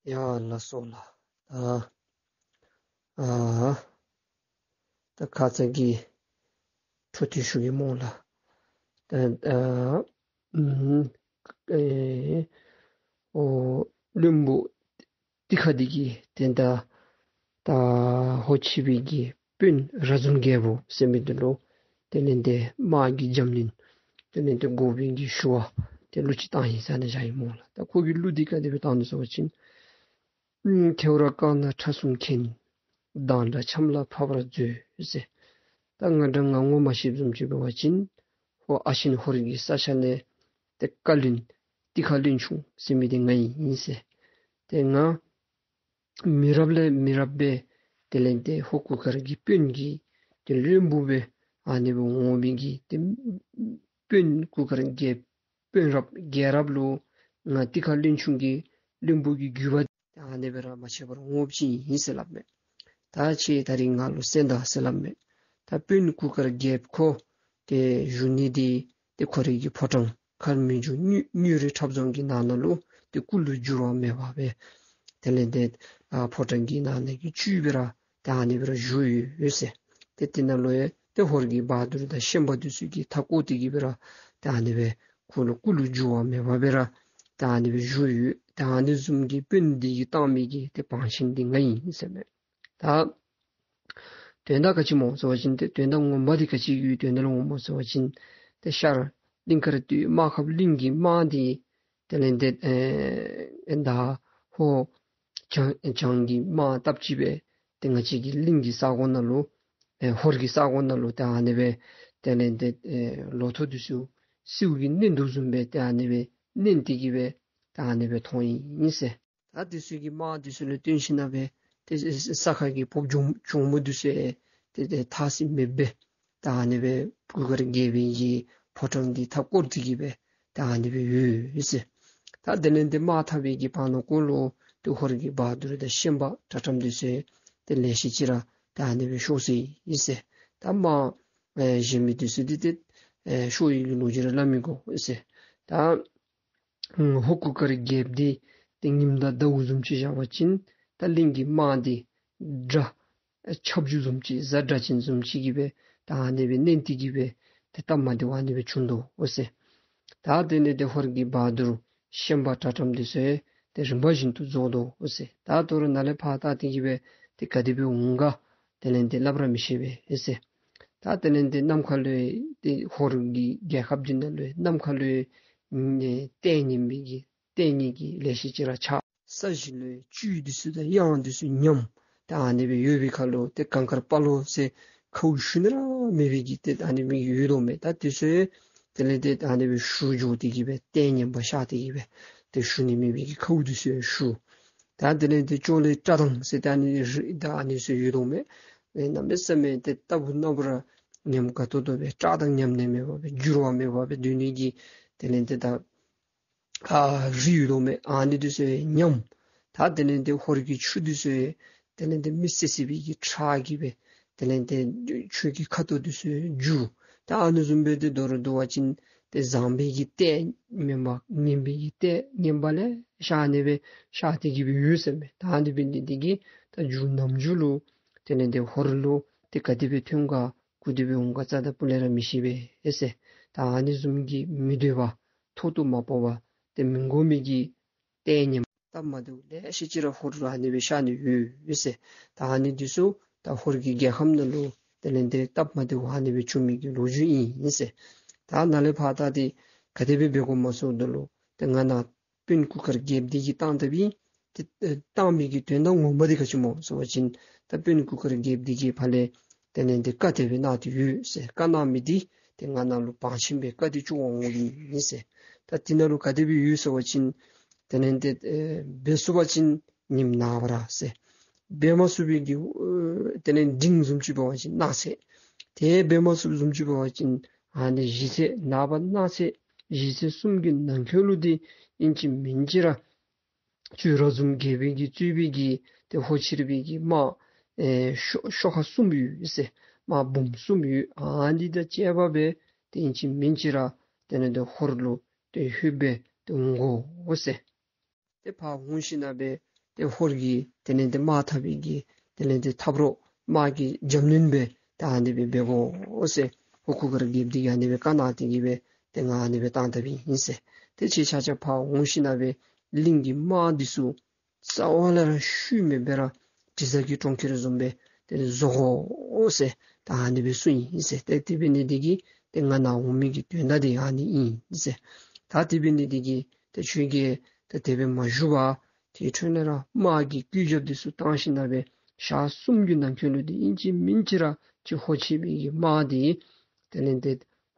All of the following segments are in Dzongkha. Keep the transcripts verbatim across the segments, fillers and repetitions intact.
ཡ་ལགས་སོ་ལགས། ད་ཨ་ད་ཁ་ཙ་གི་འཕྲོ་མཐུད་ཞུ་གེ་སྨོ་ལགས། ད་ཨ་ཨུམ་ཨེ་ཨོ་བློན་པོ་ཏི་ཁ་འདི་གིས་ཏེ་ད་ད་ཧོར་ཕྱི་པའི་གི་དཔོན་ར་ཟུམ་རྒྱལ་པོ་ཟེར་མི་འདི་ལུ་དེ་ལས་ཏེ་དམག་གི་འཛམ་གླིང་དེ་ལས་ཏེ་འགོ་དཔོན་གྱི་ཞུ་བ་ཏེ་གླུ་ཅིག་བཏང་ཡི་ཟེར་ནི་བཞག་ཡི་སྨོ་ལགས། ད་ཁོ་གིས་གླུ་འདི་ག་དེ་སྦེ་བཏང་ནུག་ཟེར་བ་ཅིན། ཨུམ་ཐེའུ་རང་རྐང་སྣ་ཕྲ་གསུམ་མཁྱེན། མདངས་འདྲ་ཆམ་ལ་ཕབ་པར་མཛོད་ཟེར། ད་ང་འདྲ་ང་ངོ་མ་ཤེསཔ་བཟུམ་ཅིག་འབད་བ་ཅིན་ཧོར་ཨ་ཆེན་ཧོར་གྱི་ས་ཆ་ནང་ཏེ་བཀའ་བློན་ཏི་ཁ་བློན་ཆུང་ཟེར་མི་འདི་ང་ཨིན་ཟེར། ཏེ་ང་མི་རབས་ལས་མི་རབས་སྦེ་དེ་ལས་ཏེ་ཧོར་གུར་དཀར་གྱི་དཔོན་གྱི་ཏེ་བློན་པོ་སྦེ་ཨ་ནི་སྦེ་འོང་མི་གི་ཏེ་དཔོན་གུར་དཀར་རྒྱལ་དཔོན་རབས་རྒྱལ་རབས་ལུ་ང་ཏི་ཁ་བློན་ཆུང་གི་བློན་པོ་གི་བརྒྱུད་པ་ཏེ་ཨ་ནི་སྦེ་ར་མ་ཆད་པར་འོངམ་ཅིག་ཨིན་ཟེར་སླབ་མས། ད་ཁྱེད་ད་རིས་ང་ལུ་གསན་ད་ཟེར་སླབ་མས། ད་དཔོན་གུར་དཀར་རྒྱལཔོ་ཁོ་ཏེ་བཞུགས་ནི་འདི་ཏེ་ཁོ་རའི་གི་ཕོ་བྲང་མཁར་མི་འགྱུར་གཉོས་གཉོས་རིགས་ཁྲབ་རྫོང་གི་ནང་ན་ལུ་ཏེ་སྐུ་ལུ་འགྱུར་བ་མེད་པ་སྦེ་དེ་ལས་ཏེ་ཨ་ཕོ་བྲང་གི་ནང་ན་གི་བཅུད་སྦེ་ར་ཏེ་ཨ་ནི་སྦེ་ར་བཞུགས་ཡོད་ཟེར། ཏེ་དེ་ནང་ལུ་ཡང་ཏེ་ཧོར་གྱི་བ་དུར་དང་ཤན་པ་འདི་ཚུ་གིས་མཐའ་བསྐོར་ཏེ་གི་སྦེ་ར་ཏེ་ཨ་ནི་སྦེ་ཁོ་ལུ་སྐུ་ལུ་འགྱུར་བ་མེད་པ་སྦེ་ར་ཏེ་ཨ་ནི་སྦེ་བཞུགས་ཡོད། ཏེ་ཨ་ནི་བཟུམ་གྱི་དཔོན་འདི་གིས་བཏང་མི་གི་ཏེ་བང་ཆེན་འདི་ང་ཨིན་ཟེར་མས། ད་དོན་དག་ག་ཅི་སྨོ་ཟེར་བ་ཅིན་ཏེ་དོན་དག་ངོ་མ་འདི་ག་ཅི་གི་དོན་དག་ལུ་འོངམ་སྨོ་ཟེར་བ་ཅིན་ཏེ་ཤར་གླིང་དཀར་སྟོད་རྨ་ཁབ་གླིང་གི་དམག་འདི་དེ་ལས་ཏེ་ཨེ་ད་ཧོར་བྱང་བྱང་གི་དམག་སྟབས་གཅིག་སྦེ་ཏེ་ང་བཅས་ཀྱི་གླིང་གི་ས་གོ་ནང་ལུ་ཨེ་ཧོར་གྱི་ས་གོ་ནང་ལུ་ཏེ་ཨ་ནི་སྦེ་དེ་ལས་ཏེ་ཨེ་ལོ་ཐོག་འདི་ཚུ་སེརཝ་གིས་མནན་དོ་བཟུམ་སྦེ་ཏེ་ཨ་ནི་སྦེ་མནན་ཏེ་གི་སྦེ་ཏེ་ཨ་ནི་སྦེ་ཐོན་ཡི་ཟེར། ད་འདི་ཚུ་གིས་དམག་འདི་ཚུ་ལུ་བསྟུན་ཞིན་ན་སྦེ་ཏེ་ས་ཁ་གི་བོདཔ་གྱོང་གྱོང་མོ་འདི་ཚུ་ཡང་ཏེ་ཏེ་ཐ་སི་མེདཔ་སྦེ་ད་ཨ་ནི་སྦེ་གུར་དཀར་རྒྱལ་པོའི་གི་ཕོ་བྲང་འདི་མཐའ་བསྐོར་ཏེ་གི་སྦེ་ད་ཨ་ནི་སྦེ་ཡོད་ཟེར། ད་དེ་ལས་ཏེ་དམག་འཐབ་པའི་གི་བར་ན་ཀོ་ལུ་ཏེ་ཧོར་གྱི་བ་དུར་དང་ཤན་པ་དྲག་དྲགམ་འདི་ཚུ་ཡང་ཏེ་ལེ་ཤ་ཅིག་ར་ད་ཨ་ནི་སྦེ་ཤོར་སོ་ཡི་ཟེར། ད་དམག་ཨེ་གཞན་མི་འདི་ཚུ་འདི་ཏེ་ཨེ་ཤོར་ཡི་གི་ལོ་རྒྱུས་ར་སླབ་མི་དགོ་ཟེར། ད་ཧོར་གུར་དཀར་རྒྱལཔོ་འདི་ཏེ་ཉིམ་དང་ཟླཝ་བཟུམ་ཅིག་བཞག་པ་ཅིན་ད་གླིང་གི་དམག་འདི་དགྲ་ཁྱབ་འཇུག་བཟུམ་ཅིག་གཟའ་སྒྲ་གཅན་བཟུམ་ཅིག་གིས་སྦེ་ད་ཨ་ནི་སྦེ་མནན་ཏེ་གི་སྦེ་ཏེ་སྟབས་མ་བདེཝ་ཨ་ནི་སྦེ་བྱུང་དོ་འོ་ཟེར། ད་དེ་ལས་ཏེ་ཧོར་གྱི་བ་དུར་ཤན་པ་དྲག་དྲགམ་འདི་ཚུ་ཡང་ཏེ་རིམ་པ་བཞིན་དུ་རྫོགས་དོ་འོ་ཟེར། ད་དོ་རུང་ནཱ་ལས་ཕར་ད་ཏེ་གི་སྦེ་ཏེ་ག་དེ་སྦེ་འོང་ག་དེ་ལས་ཏེ་སླབ་ར་མི་ཤེས་པས་ཨེ་ཟེར། ད་དེ་ལས་ཏེ་ནམ་མཁའ་ལུ་ཏེ་ཧོར་གྱི་རྒྱལ་ཁབ་འདི་ནང་ལུ་ནམ་མཁའ་ལུ་ཨེ་ལྟས་ངན་པའི་གི་ལྟས་ངན་གྱི་ལེ་ཤ་ཅིག་ར་ཆགས། ས་གཞི་ལུ་བཅུད་འདི་ཚུ་དང་གཡང་འདི་ཚུ་ཉམས། ད་ཨ་ནི་སྦེ་ཡོད་པའི་ཁར་ལུ་ཏེ་གངས་དཀར་དཔའ་ལོ་ཟེར་ཁཝ་ཞུ་ནི་ར་མེད་པའི་གི་ཏེ་ཨ་ནི་མི་ཡོད་དོ་མས། ད་འདི་ཚུ་དེ་ལས་ཏེ་ཨ་ནི་སྦེ་ཞུ་འགྱོ་སྟེ་གི་སྦེ་ལྟས་ངན་པ་ཤར་ཏེ་གི་སྦེ་ཏེ་ཞུ་ནི་མེད་པའི་གི་ཁཝ་འདི་ཚུ་ཡང་ཞུ། ད་དེ་ལས་ཏེ་ཅོག་ལེ་བཀྲག་མདངས་ཟེར་ད་ཨ་ནི་རི་ད་ཨ་ནི་ཚུ་ཡོད་དོ་མས། ཨེ་གནམ་མེད་ས་མེད་ཏེ་ལྟ་བུ་ན་བུ་ར་ཉམས་དགའ་ཏོག་ཏོ་སྦེ་བཀྲག་མདངས་ཉམས་ནི་མེད་པར་སྦེ་འགྱུར་བ་མེད་པར་སྦེ་སྡོད་ནི་གི་དེ་ལས་ཏེ་ད་ཨ་རི་ཡོད་དོ་མས། ཨ་ནི་འདི་ཚུ་ཉམས། ད་དེ་ལས་ཏེ་ཧོར་གྱི་ཆུ་འདི་ཚུ་དེ་ལས་ཏེ་མི་སེར་སི་བི་གི་ཁྲག་གིས་སྦེ་དེ་ལས་ཏེ་ཆུ་གི་ཁ་དོག་འདི་ཚུ་འགྱུར། ད་ཨ་ནི་བཟུམ་སྦེ་ཏེ་དོ་རུང་འདུག་པ་ཅིན་ཏེ་བཟང་པོའི་གི་ལྟས་ངན་པ་ངན་པའི་གི་ལྟས་ངན་པ་ལེ་ཤ་ཨ་ནི་སྦེ་ཤར་ཏེ་གི་སྦེ་ཡོད་ཟེར་མས། ད་ཨ་ནི་འབད་ནི་འདི་གིས་ད་མཇུག་ནམ་མཇུག་ལུ་དེ་ལས་ཏེ་ཧོར་ལུ་ཏེ་ག་དེ་སྦེ་ཐོན་ག་ག་དེ་སྦེ་འོང་ག་རྩ་དང་སྤུ་ལས་ར་མི་ཤེས་པས་ཨེ་ཟེར། ད་ཨ་ནི་བཟུམ་གྱི་མི་འདོད་པ་ཐོག་ཏུ་མ་སྤོབས་པ་ཏེ་མི་དགོ་མི་གི་ལྟས་ངན་སྟབས་མ་བདེཝ་ལེ་ཤ་ཅིག་ར་ཧོར་ལུ་ཨ་ནི་སྦེ་ཤར་ནི་ཡོད་ཟེར། ད་ཨ་ནི་འདི་ཚུ་ད་ཧོར་གྱི་རྒྱལ་ཁམས་ནང་ལུ་དེ་ལས་ཏེ་སྟབས་མ་བདེཝ་ཨ་ནི་སྦེ་བྱུང་མི་གི་ལོ་རྒྱུས་ཨིན་ཟེར། ད་ནཱ་ལས་ཕར་ད་ཏེ་ག་དེ་སྦེ་འབད་དགོཔ་སྨོ་ཟེརཝ་ད་ལུ་ཏེ་ང་ནཱ་དཔོན་གུར་དཀར་རྒྱལཔོ་འདི་གིས་བཏང་དཔ་ཨིན། ཏེ་ཨེ་བཏང་མི་གི་དོན་དག་ངོ་མ་འདི་ག་ཅི་སྨོ་ཟེར་བ་ཅིན་ད་དཔོན་གུར་དཀར་རྒྱལཔོ་འདི་གིས་ཕར་ལས་དེ་ལས་ཏེ་བཀའ་དེ་སྦེ་གནང་སྟེ་ཡོད་ཟེར། བཀའ་གནང་མི་འདི་ཏེ་ང་ནཱ་ལུ་བང་ཆེན་སྦེ་བཀའ་འདི་བཅོལ་བར་འོང་ནི་ཨིན་ཟེར། ད་འདི་ནང་ལུ་ག་དེ་སྦེ་ཡོད་ཟེར་བ་ཅིན་དེ་ལས་ཏེ་ཨེ་འབད་ཚུགས་པ་ཅིན་ཉིམ་ནངས་པ་ར་ཟེར། འབད་མ་ཚུགས་པའི་གི་ཨེ་དེ་ལས་འབྲིང་བཟུམ་ཅིག་འབད་བ་ཅིན་གནངས་ཚེ། ཏེ་འབད་མ་ཚུགསཔ་བཟུམ་ཅིག་འབད་བ་ཅིན་ཨ་ནི་གཞེས་ཚེ་ནངས་པ་གནངས་ཚེ་གཞེས་ཚེ་གསུམ་གྱི་ནང་འཁོད་ལུ་འདི་ཨིན་ཅི་མིན་ཅི་ར་ཁྱོད་ར་ཟུམ་རྒྱལ་པོའི་གིས་གཙོས་པའི་གི་ཏེ་ཧོར་ཕྱི་རོལ་པའི་གི་དམག་ཨེ་ཤོ་ཤོག་ཁ་གསུམ་ཡོད་ཟེར། དམག་འབུམ་གསུམ་ཡོད། ཨ་ནི་དང་བཅས་པ་སྦེ་ཏེ་ཨིན་ཅི་མིན་ཅི་ར་དེ་ལས་ཏེ་ཧོར་ལུ་ཏེ་ལྷོདཔ་སྦེ་ཏེ་འོང་དགོ་ཟེར། ཏེ་ཕར་འོང་ཞིན་ན་སྦེ་ ཏེ་ཧོར་གྱི་དེ་ལས་ཏེ་དམག་འཐབ་པའི་གི་དེ་ལས་ཏེ་འཐབ་རོགས་དམག་གི་འཇམ་གླིང་སྦེ་ད་ཨ་ནི་སྦེ་འབད་དགོ་ཟེར་ཧོར་གུར་དཀར་རྒྱལཔོ་འདི་གིས་ཨ་ནི་སྦེ་བཀའ་གནང་སྟེ་གི་སྦེ་ཏེ་ང་ཨ་ནི་སྦེ་བཏང་དཔ་ཨིན་ཟེར། ཏེ་ཁྱེད་ཆ་ཁྱབ་ཕར་འོང་ཞིནམ་ལས་སྦེ་གླིང་གི་དམག་འདི་ཚུ་རྩ་བ་ལས་ར་ཤུལ་མེདཔ་སྦེ་ར་དྲི་ཟ་གི་གྲོང་ཁྱེར་བཟུམ་སྦེ་ཏེ་བཟོ་དགོ་ཟེར་ད་ཨ་ནི་སྦེ་གསུངས་ཡི་ཟེར། ཏེ་དེ་འབད་ནི་འདི་གིས་ཏེ་ང་ནཱ་འོང་མི་གི་དོན་དག་འདི་ཨ་ནི་ཨིན་ཟེར། ད་དེ་འབད་ནི་འདི་གིས་ཏེ་ཁྱོད་ཀྱིས་ཏེ་དེ་སྦེ་མ་བཞུགས་པར་དེ་འཕྲོ་ལས་ར་དམག་གི་བཀོད་རྒྱ་འདི་ཚུ་བཏང་ཞིནམ་ལས་སྦེ་ཞག་གསུམ་གྱི་ནང་འཁོད་ལུ་ཏེ་ཨིན་ཅི་མིན་ཅི་ར་ཅིག་ཧོར་ཕྱི་པའི་གི་དམག་འདི་དེ་ལས་ཏེ་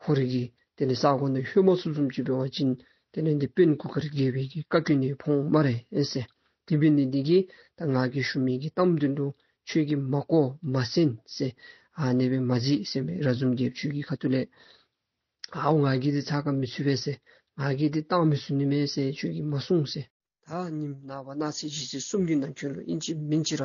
ཧོར་གྱི་དེ་ལས་ས་གོ་ནང་ལྷོད་མ་ཚུགསཔ་བཟུམ་ཅིག་འབད་བ་ཅིན་དེ་ལས་ཏེ་དཔོན་གུར་དཀར་རྒྱལ་པོའི་གི་བཀའ་བཀྱོན་ནི་ཕོག་སྨ་རེ་ཟེར། དེ་འབད་ནི་འདི་གིས་ད་ང་གིས་ཞུ་མི་གི་གཏམ་འདི་ལུ་ཁྱོད་ཀྱིས་མ་གོ་མ་གསན་ཟེར། ཨ་ནི་སྦེ་མ་གཟིགས་ཟེར་མས། ར་འཛོམས་རྒྱལཔོ་ཁྱོད་ཀྱི་ཁ་ཐུག་ལས་ཨའོ་ང་གིས་འདི་ཚ་ཁ་མི་ཚུད་པས་ཟེར། ང་གིས་འདི་བཏང་མི་ཚུགས་ནི་མས་ཟེར་ཁྱོད་ཀྱིས་མ་གསུངས་ཟེར། ད་ཉིནམ་ནངས་པ་གནངས་ཚེ་གཞེས་ཚེ་གསུམ་གྱི་ནང་འཁོད་ལུ་ཨིན་ཅི་མིན་ཅི་ར་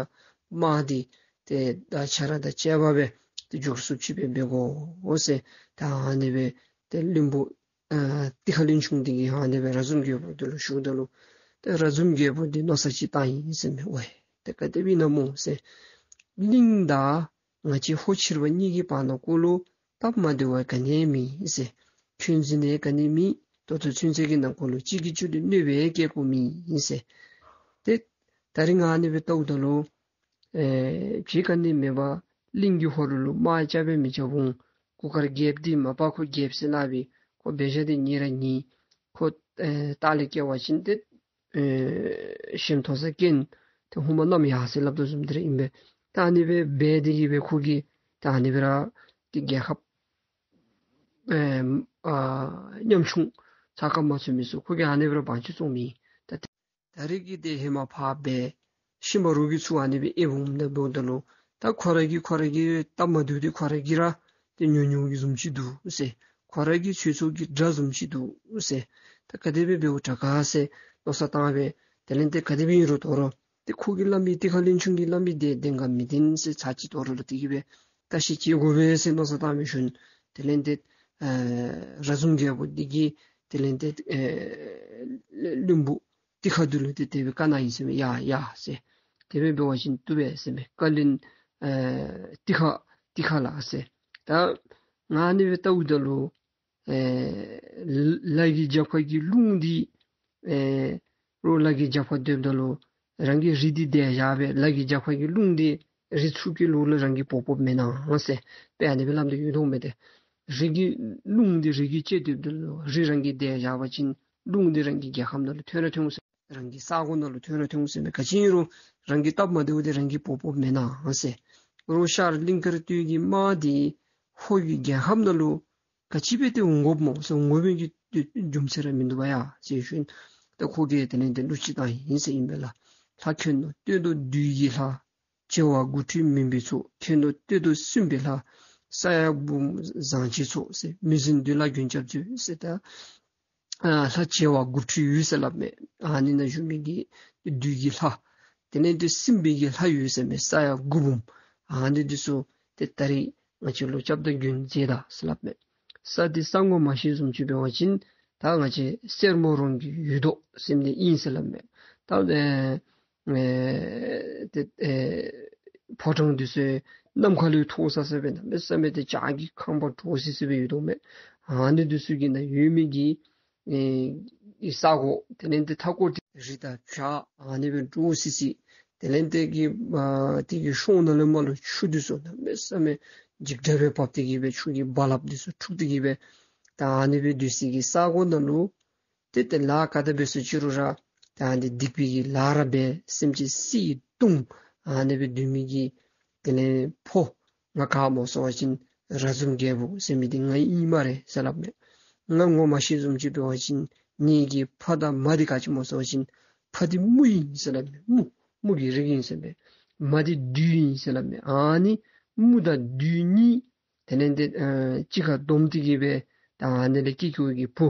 དམག་འདི་ཏེ་ད་ཆ་ར་དང་བཅས་པ་སྦེ་ཏེ་འགྱོ་ཚུགསཔ་ཅིག་སྦེ་འབད་དགོ་ཟེར། ད་ཨ་ནི་སྦེ་ཏེ་བློན་པོ་ཨ་ཏི་ཁ་བློན་ཆུང་འདི་གིས་ཨ་ནི་སྦེ་ར་འཛོམས་རྒྱལ་པོ་འདི་ལུ་ཞུཝ་ད་ལུ་ཏེ་ར་འཛོམས་རྒྱལ་པོ་འདི་མནོ་བསམ་ཅིག་བཏང་ཡི་ཟེར་མས། ཝའེ་ཏེ་ག་དེ་སྦེ་ཨིན་ན་སྨོ་ཟེར། གླིང་དང་ང་བཅས་ཧོར་ཕྱི་པ་གཉིས་ཀྱི་བར་ན་ཀོ་ལུ་སྟབས་མ་བདེཝ་ག་ནི་མེད་ཟེར། འཁོན་འཛིན་ནི་ག་ནི་མེད། ད་ལྟོ་ཚུན་ཚོད་ཀྱི་ནང་འཁོད་ལུ་གཅིག་གིས་གཅིག་ལུ་གནོདཔ་བཀལ་དགོཔ་མེད་ཟེར། ཏེ་ད་རིས་ང་ཨ་ནི་སྦེ་བལྟཝ་ད་ལུ་ཨེ་ཅིག་ག་ནི་མེད་པར་གླིང་གི་ཧོར་ལུ་དམག་རྐྱབ་སྦེ་མི་རྐྱབ་འོང་། གུར་དཀར་རྒྱལཔོ་འདི་མ་པ་ཁོ་རྒྱལཔོ་ཟེར་སླབ་པའི་ཁོ་འབད་བཞག་འདི་ཉེས་ར་ཉེས། ཁོ་ཨེ་ལྟག་ལས་བཀལ་བ་ཅིན་ཏེ་ཨེ་ཞིམ་མཐོ་ས་སྐྱེན་ཏེ་ཧུ་མ་གནམ་ཡར་ཟེར་སླབ་དོ་བཟུམ་འདི་ར་ཨིན་པས། ད་ཨ་ནི་སྦེ་འབད་དེ་གི་སྦེ་ཁོ་གིས་ད་ཨ་ནི་སྦེ་ར་ཏེ་རྒྱལ་ཁབ་ཨེ་ཨ་ཉམ་ཆུང་ཚ་ཁ་མ་ཚུད་མི་ཚུ་ཁོ་གིས་ཨ་ནི་སྦེ་ར་དབང་ཆ་བཙོང་མི་ད་ཏེ་ད་རིས་ཀྱི་ཏེ་ཧེ་མ་ཕར་སྦེ་ཤུལ་མ་རོགས་ཀྱིས་ཚུར་ཨ་ནི་སྦེ་ཨེ་འབདཝ་ད་འབདཝ་ད་ལུ་ད་ཁོ་ར་གིས་ཁོ་ར་གི་སྟབས་མ་བདེཝ་འདི་ཁོ་ར་གིས་ར་ཏེ་ཉོ་ཉོཝ་གི་བཟུམ་ཅིག་འདུག་ཟེར། ཁོ་ར་གི་ཚོད་ཚོད་ཀྱི་དགྲ་བཟུམ་ཅིག་འདུག་ཟེར། ད་ག་དེ་སྦེ་འབདཝ་དྲག་ག་ཟེར་མནོ་བསམ་བཏང་སྦེ་དེ་ལས་ཏེ་ག་དེ་སྦེ་ཨིན་རུང་དོ་རུང་ཏེ་ཁོ་གིས་སླབ་མི་ཏི་ཁ་བློན་ཆུང་གིས་སླབ་མི་འདི་བདེན་ག་མི་བདེན་ཟེར་ཚར་གཅིག་དོ་རུང་ལུ་དེ་གི་སྦེ་བརྟག་ཞིབ་བྱེད་དགོ་པས་ཟེར་མནོ་བསམ་བཏང་སྦེ་ཞིནམ་དེ་ལས་ཏེ་ཨེ་ར་འཛོམས་རྒྱལ་པོ་འདི་གིས་དེ་ལས་ཏེ་ཨེ་བློན་པོ་ཏི་ཁ་འདི་ལུ་ཏེ་དེ་སྦེ་བཀའ་གནང་ཡི་ཟེར་མས། ཡ་ཡ་ཟེར། དེ་སྦེ་འབད་བ་ཅིན་བཏུབ་པས་ཟེར་མས། བཀའ་བློན་ཨེ་ཏི་ཁ་ཏི་ཁ་ལགས་ཟེར། ད་ང་ཨ་ནི་སྦེ་བལྟཝ་ད་ལུ་ཨེ་ལ་གི་རྒྱབ་ཁ་གི་རླུང་འདི་ཨེ་རོགས་ལ་གི་རྒྱབ་ཁར་སྡོདཔ་ད་ལུ་རང་གི་རི་འདི་དེད་བཞག་སྦེ་ལ་གི་རྒྱབ་ཁ་གི་རླུང་འདི་རི་ཚུ་གི་ལོགས་ལུ་རང་གིས་འབོ་འབོཝ་མེན་ན་ཟེར་དཔེ་ཨ་ནི་སྦེ་སླབ་སྟེ་ཡོད་དོ་མས། ཏེ་རི་གི་རླུང་འདི་རི་གིས་བཅད་སྡོདཔ་ད་ལུ་རི་རང་གིས་དེད་བཞག་པ་ཅིན་རླུང་འདི་རང་གི་རྒྱལ་ཁམས་ནང་ལུ་ཐོན་ར་ཐོན་འོང་ཟེར། རང་གི་ས་གོ་ནང་ལུ་ཐོན་ར་ཐོན་འོང་ཟེར་མས། ག་ཅི་ཨིན་རུང་རང་གི་སྟབས་མ་བདེཝ་འདི་རང་གིས་འབོ་འབོཝ་མེན་ན་ཟེར། རོགས་ཤར་གླིང་དཀར་སྟོད་ཀྱི་དམག་འདི་ཧོར་གྱི་རྒྱལ་ཁམས་ནང་ལུ་ག་ཅི་སྦེ་ཏེ་འོང་དགོཔ་སྨོ་ཟེར། འོང་དགོ་པའི་གི་རྒྱུ་མཚན་ར་མིན་འདུག་པ་ཡ་ཟེར་ཞིནམ་ད་ཁོ་གིས་དེ་ལས་ཏེ་གླུ་ཅིག་བཏང་ཡི་ཟེར་ཨིན་པས་ལགས། ལྷ་ཁྱོད་ནོར་སྟོད་དུ་བདུད་ཀྱི་ལྷ། བྱེ་བ་དགུ་ཁྲི་མུན་པའི་ཚོགས། ཁྱོད་ནོར་སྟོད་དུ་སྲིན་པའི་ལྷ། ས་ཡ་དགུ་འབུམ་ཟངས་ལྕགས་ཚོགས་ཟེར། མི་ཟིན་བདུད་ལ་མགོན་སྐྱབས་མཛོད་ཟེར། ད་ཨ་ལྷ་བྱེ་བ་དགུ་ཁྲི་ཡོད་ཟེར་སླབ་མས། ཨ་ནི་ནང་བཞུགས་མི་གི་བདུད་ཀྱི་ལྷ། དེ་ལས་ཏེ་སྲིན་པོའི་གི་ལྷ་ཡོད་ཟེར་མས། ས་ཡ་དགུ་འབུམ། ཨ་ནི་འདི་ཚུ་ཏེ་ད་རིས་ང་བཅས་ལུ་སྐྱབས་དང་མགོན་མཛད་ད་ཟེར་སླབ་མས། ས་འདི་ས་ངོ་མ་ཤེས་བཟུམ་ཅིག་འབད་བ་ཅིན་ད་ང་བཅས་སེར་མོ་རོང་གི་ཡུལ་ལྡོག་ཟེར་མི་འདི་ཨིན་ཟེར་སླབ་མས། ད་ཨེ་ཨེ་ཏེ་ཨེ་ཕོ་བྲང་འདི་ཚུ་ནམ་མཁའ་ལུ་མཐོ་ས་ས་སྦེ་གནམ་མེད་ས་མེད་ཏེ་བྱག་གི་ཁང་པ་འདྲོག་སི་སི་སྦེ་ཡོད་དོ་མས། ཨ་ནི་འདི་ཚུ་གི་ནང་ཡོད་མི་གི་ཨེ་ཨེ་ས་གོ་དེ་ལས་ཏེ་མཐའ་སྐོར་འདི་རི་དང་བྱག་ཨ་ནི་སྦེ་འདྲོག་སི་སི། དེ་ལས་ཏེ་གི་ཨ་དེ་གི་གཤོང་ནང་ལས་མར་ལུ་ཆུ་འདི་ཚུ་གནམ་མེད་ས་མེད་འཇིགས་དྲགས་སྦེ་འབབ་སྟེ་གི་སྦེ་ཆུ་གི་རྦ་རླབས་འདི་ཚུ་འཁྲུགས་ཏེ་གི་སྦེ་ད་ཨ་ནི་སྦེ་སྡོད་སའི་གི་ས་གོ་ནང་ལུ་ཏེ་ཏེ་ལཱ་ག་དེ་འབད་སུ་ཅི་རུང་ར་ད་ཨ་ནི་སྡིག་པའི་གི་ལཱ་ར་འབད་སེམས་ཅན་བསད་བརྡུང་ཨ་ནི་སྦེ་སྡོད་མི་གི་དེ་ལས་ཕོ་ང་ག་སྨོ་ཟེར་བ་ཅིན་ར་འཛོམས་རྒྱལ་པོ་ཟེར་མི་འདི་ང་ཨིན་སྨ་རེ་ཟེར་སླབ་མས། ང་ངོ་མ་ཤེས་བཟུམ་ཅིག་འབད་བ་ཅིན་ངེ་གི་ཕ་དང་མ་འདི་ག་ཅི་སྨོ་ཟེར་བ་ཅིན་ཕ་འདི་མུ་ཨིན་ཟེར་སླབ་མས། མུ་མུ་གི་རིགས་ཨིན་ཟེར་མས། མ་འདི་བདུད་ཨིན་ཟེར་སླབ་མས། ཨ་ནི་མུ་དང་བདུད་གཉིས་དེ་ལས་ཏེ་ཨ་གཅིག་ཁར་བསྡོམས་ཏེ་གི་སྦེ་ད་ཨ་ནི་ལས་སྐྱེས་སྐྱེས་པའི་གི་བུ་